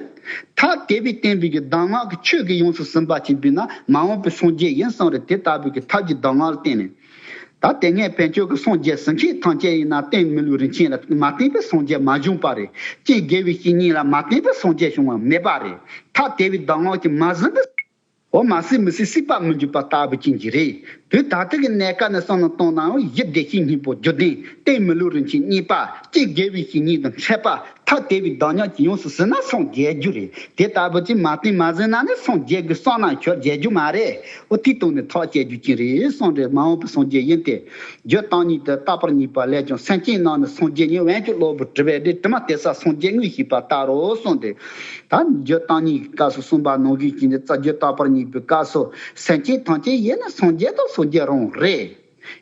ཐ་དད་པས་བསྟན་པའི་གི་གདམས་ངག་གི་ཆོས་ཀྱིས་ཡོངས་སུ་ཟིན་པ་ཅིག་བྱས་ན། མ་འོངས་པའི་སངས་རྒྱས་ཡིན་གསུངས་རེད། དེ་ལྟ་བུའི་གི་ཐབས་ཀྱི་གདམས་ངག་ལ་བརྟེན་ནས། ད་དེ་སྔའི་བོན་ཆོས་ཀྱི་སངས་རྒྱས་ཟིན་མཁན་ཐམས་ཅད་ཡིན་ན། རྟེན་མི་ལུས་རིན་ཆེན་ལ་མ་བརྟེན་པའི་སངས་རྒྱས་མ་བྱུང་བ་རེད། རྐྱེན་དགེ་བའི་བཤེས་གཉེན་ལ་མ་བརྟེན་པའི་སངས་རྒྱས་བྱུང་བ་མེད་པ་རེད། ཐ་དད་པའི་གདམས་ངག་གིས་མ་ཟིན་པའི། འོ། མ་བསྲེགས་མི་བསྲེགས་བསྲེགས་པ་མི་འཇུག་པ་ལྟ་བུ་ཅན་གྱི་རེད། དུས་ད་ལྟ་གི་གནས་སྐབས་ནས་བསམ་བློ་བཏང་ན། འོ། གཞི་བདེ་གཤེགས་སྙིང་པོ་རྒྱུ་ལྡན། རྟེན་མི་ལུས་རིན་ཆེན་རྙེད་པ། རྐྱེན་དགེ་བའི་བཤེས་གཉེན་དང་འཕྲད་པ། ཐ་དད་པའི་གདམས་ངག་གིས་ཡོངས་སུ་ཟིན་ན་སངས་རྒྱས་རྒྱུ་རེད། དེ་ལྟ་བུ་ཅིག་མ་བརྟེན་མ་ཟིན་ན་ནི། སངས་རྒྱས་ཀྱི་བསམ་ན་ཁྱོད་རྒྱས་རྒྱུ་མ་རེད། འོ། དེའི་སྟེང་ནས་ཐག་བཅད་རྒྱུ་ཅན་རེད་གསུངས་རེད། མ་འོངས་པའི་སངས་རྒྱས་ཡིན་ཏེ། རྒྱུ་དང་ཉིད་དེ་རྟག་པར་རྙེད་པ་ལས་ཀྱང་། སེམས་ཅན་རྣམས་ནི་སངས་རྒྱས་ཉིད། འོན་ཀྱང་སློབ་བུ་དྲི་བའི་སྒྲས། དྲི་མ་དེ་བསལ་སངས་རྒྱས་དངོས་ཤེས་པ་ལྟར་རོ་གསུངས་ཏེ། ད་རྒྱུ་དང་ཉིད་ཀྱི་སྐབས་སུ་གསུངས་པ་ནང་བཞིན་གྱི་ནི། རྩ་རྒྱུད་རྟག་པར་རྙེད་པའི་སྐབས་སུ། སེམས་ཅན་ཐམས་ཅད་ཡིན་ན་སངས་རྒྱས་དང་སངས་རྒྱས་རང་རེད།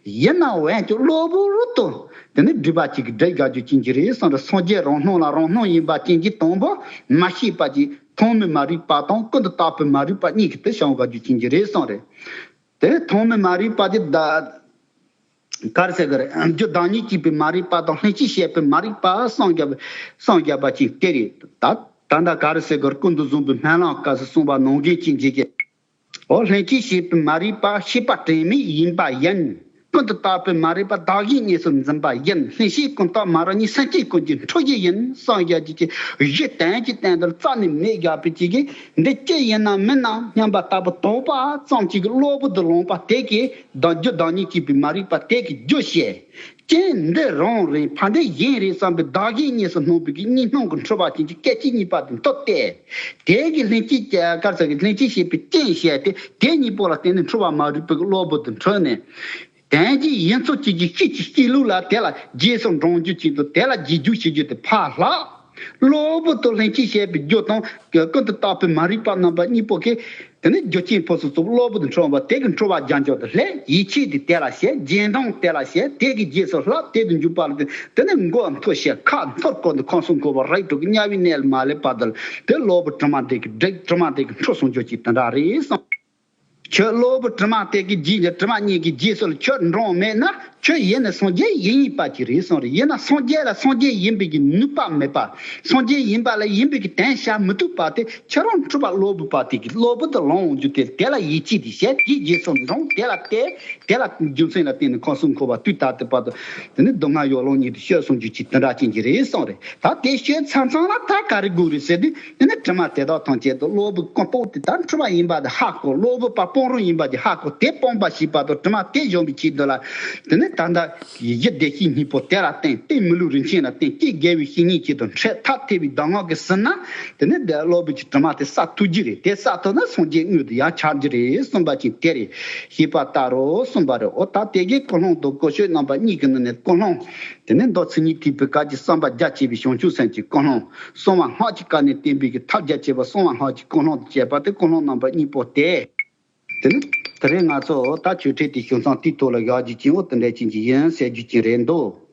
ཡིན་ནའང་འོན་ཀྱང་གློ་བུར་དུ་དེ་ནི་སྒྲིབ་པ་གཅིག་གིས་སྒྲིབ་དགོས་རྒྱུ་ཅན་གྱི་རེད་གསུངས་རེད། སངས་རྒྱས་རང་སྣང་ལ་རང་སྣང་ཡིན་པ་ཅན་གྱི་དང་པོ་མ་ཤེས་པ་ཅིག་ཐོག་མའི་མ་རིག་པ་དང་ཀུན་ཏུ་བརྟགས་པའི་མ་རིག་པ་གཉིས་ཀྱིས་དེ་བྱང་དགོས་རྒྱུ་ཅན་གྱི་རེད་གསུངས་རེད། དེ་ཐོག་མའི་མ་རིག་པ་དེ་ད་ག་རེ་ཟེར་གི་རེད། རྒྱུ་བདག་ཉིད་བསྐྱེད་པའི་མ་རིག་པ་དང་། ལྷན་སྐྱེས་སྐྱེད་པའི་མ་རིག་པ་གསུམ་བརྒྱབ། གསུམ་བརྒྱབ་པ་ཅིག་དེ་རེད། ད་ད་ལྟ་ག་རེ་ཟེར་གི་རེད། ཀུན་ཏུ་བཟང་པོའི་སྨོན་ལམ་སྐབས་སུ་གསུངས་པ་ནང་བཞིན་ཅན་གྱི། འོ། ལྷན་སྐྱེས་སྐྱེད་པའི་མ་རིག་པ། ཤེས་པ་དྲན་མེད་ཡིན་པ་ཡིན། ཀུན་ཏུ་བརྟགས་པའི་མ་རིག་པ། བདག་གཞན་གཉིས་སུ་འཛིན་པ་ཡིན། ལྷན་སྐྱེས་ཀུན་བརྟགས་མ་རིག་གཉིས། སེམས་ཅན་ཀུན་གྱི་འཁྲུལ་གཞི་ཡིན་གསུངས་རྒྱུ་ཅན་གྱི། གཞི་དོན་གྱི་སྟེང་དུ་རྩ་ནས་མེད་དགོས་པའི་ཅིག་གི། འདི་ཅི་ཡིན་ནམ་མིན་ནམ་སྙམ་པ་ལྟ་བུ་དོགས་པ་ཙམ་ཅིག་གི་གློ་བུར་དུ་ལངས་པ་དེ་གིས། བདག་རྒྱུ་བདག་ཉིད་བསྐྱེད་པའི་མ་རིག་པ་དེ་གིས་རྒྱུ་བྱས། རྐྱེན་འདི་རང་རེད། ཕ་འདི་གཞན་རེད་བསམ་པའི་བདག་གཞན་གཉིས་སུ་སྣང་བའི་གི་གཉིས་སྣང་གི་འཁྲུལ་པ་ཅན་གྱི་སྐད་ཅིག་གཉིས་པ་དེ་འདུག་སྟེ། དེ་གི་ལྷན་སྐྱེས་ཀྱི་ག་རེ་ཟེར་གི། ལྷན་སྐྱེས་སྐྱེད་པའི་རྐྱེན་བྱས་ཏེ། དེ་གཉིས་པོ་ལ་བརྟེན་ནས་འཁྲུལ་པ་མ་རིག་པའི་གློ་བུར་དུ་འཁྲུལ་ནས། དོན་གྱི་ཡིན་ཚུལ་གཅིག་གི་ཤེས་ཀྱི་སྐྱེས་ལུགས་ལ། དེ་ལ་རྗེས་སུ་འབྲང་རྒྱུ་ཅན་དང་། དེ་ལ་རྗེས་འཇུག་བྱེད་རྒྱུ་དེ་ཕར་ལྷག་གློ་བུར་དུ་ལྷན་སྐྱེས་སྐྱེད་པའི་རྒྱུ་དང་། ཀུན་ཏུ་བརྟགས་པའི་མ་རིག་པ་རྣམ་པ་གཉིས་པོ་གིས། དེ་ནི་རྒྱུ་རྐྱེན་ཕུན་སུམ་ཚོགས་གློ་བུར་དུ་འཁྲུལ་པ་དེ་གི་འཁྲུལ་པ་རྒྱ་མཚོ་དེ་ལས། ཡིད་ཆེས་དེ་དེ་ལ་བྱེད། རྗེས་འབྲང་དེ་ལ་བྱེད། དེ་གི་རྗེས་སུ་ལྷག་དེ་དུ་འཇུག་པ་ལ། དེ་ནི་མགོ་མཐོ་ཞིང་ཁ་མཐོར་བསྐོར་ནས་ཁམས་གསུམ་འཁོར་བ་རིགས་དྲུག་གི་དམྱལ་བའི་གནས་ལ་མ་སླེབས་བར་དུ་ལ། དེ་གློ་བུར་དྲི་མ་དེ་གིས་བསྒྲིབས། དྲི་མ་དེ་གིས་འཁྲུ་སོང་རྒྱུ་ཅིག་དེ་འདྲ་རེད་གསུངས། ཁྱོད་གློ་བུར་དྲི་མ་དེ་གི་རྗེས། དྲི་མ་གཉིས་ཀྱི་རྗེས་སུ་ལ་ཁྱོད་འབྲང་མེད་ན། ཁྱོད་ཡེ་ནས་སངས་རྒྱས་ཡིན་ཡིན་པ་ཅིག་རེད་གསུངས་རེད། ཡིན་ན་སངས་རྒྱས་ལ་སངས་རྒྱས་ཡིན་པའི་གི་ནུས་པ་མེད་པ། སངས་རྒྱས་ཡིན་པ་ལ་ཡིན་པའི་གི་དོན་བྱ་མི་ཐུབ་པ་དེ་ཁྱོད་རང་འཁྲུལ་པ་གློ་བུར་པ་དེ་གིས་གློ་བུར་དུ་ལངས་འོང་རྒྱུ་དེ། དེ་ལ་ཡིད་ཆེས་དེ་བྱས། དེའི་རྗེས་སུ་འབྲང་། དེ་ལ་བལྟས། དེ་ལ་རྒྱུ་མཚན་ལ་བརྟེན་ནས་ཁམས་གསུམ་འཁོར་བ་དུས་ད་ལྟའི་བར་དུ། དེ་ནི་སྡུག་བསྔལ་ཡོ་ལང་གཉིས་དེ་སྤྱོད་སོང་རྒྱུ་ཅིག་དེ་འདྲ་ཅན་གྱི་རེད་གསུངས་རེད། ད་དེ་སྤྱོད་ཚར་ཚར་ལ་ད་ག་རེ་དགོས་རེད་ཟེར་དུས། དེ་ནི་དྲི་མ་དེ་དག་ཐམས་ཅད་དེ་གློ་བུར་ཀུན་རྟོག་དེ་ད་འཁྲུལ་པ་ཡིན་པ་དེ་ཧ་གོ། གློ་བུར་པ་སྤང་རུང་ཡིན་པ་དེ་ཧ་གོ། དེ་སྤོང་བ་ཞེས་པ་དང་དྲི་མ་དེ་སྦྱོང་བའི་ཆེད་དུ་ལ། དེ་ནི་ད་ལྟ་གཞི་བདེ་གཤེགས་སྙིང་པོ་དེ་ལ་བརྟེན། རྟེན་མི་ལུས་རིན་ཆེན་ལ་བརྟེན། རྐྱེན་དགེ་བའི་བཤེས་གཉེན་ཅིག་དང་འཕྲད། ཐ་དད་པའི་གདམས་ངག་གིས་ཟིན་ན། དེ་ནི་དེ་གློ་བུར་གྱི་དྲི་མ་དེ་བསལ་ཐུབ་རྒྱུ་རེད། དེ་བསལ་ཐུབ་ན་སངས་རྒྱས་དངོས་དེ་ཡང་འཆར་རྒྱུ་རེད་གསུངས་པ་ཅིག་དེ་རེད། ཞེས་པ་ལྟར་རོ་གསུངས་པ་རེད། འོ། ད་དེ་གའི་ཀུན་སློང་དང་ཀུན་སྤྱོད་རྣམ་པ་གཉིས་ཀྱི་ནང་ནས་ཀུན་སློང་། དེ་ནས་མདོ་མཚན་ཉིད་ཐེག་པའི་སྐབས་ཀྱི་བསམ་པ་རྒྱ་ཆེ་བའི་བྱང་ཆུབ་སེམས་ཀྱི་ཀུན་སློང་། གསང་བ་སྔགས་ཀྱི་བཀའ་ནས་བསྟན་པའི་གི་ཐབས་རྒྱ་ཆེ་བ་གསང་བ་སྔགས་ཀྱི་ཀུན་སློང་དང་བཅས་པ་དེ་ཀུན་སློང་རྣམ་པ་གཉིས་པོ་སྟེ། དེ་ནི་དེ་རིང་ང་ཚོ་ད་ཆོས་ཁྲིད་དེ་བྱང་སེམས་དེའི་ཐོག་ལ་བཞག་རྒྱུ་ཅན། འོ། དེ་འདྲ་ཅན་གྱི་ཡིན་ཟེར་རྒྱུ་ཅན་རེད་འདུག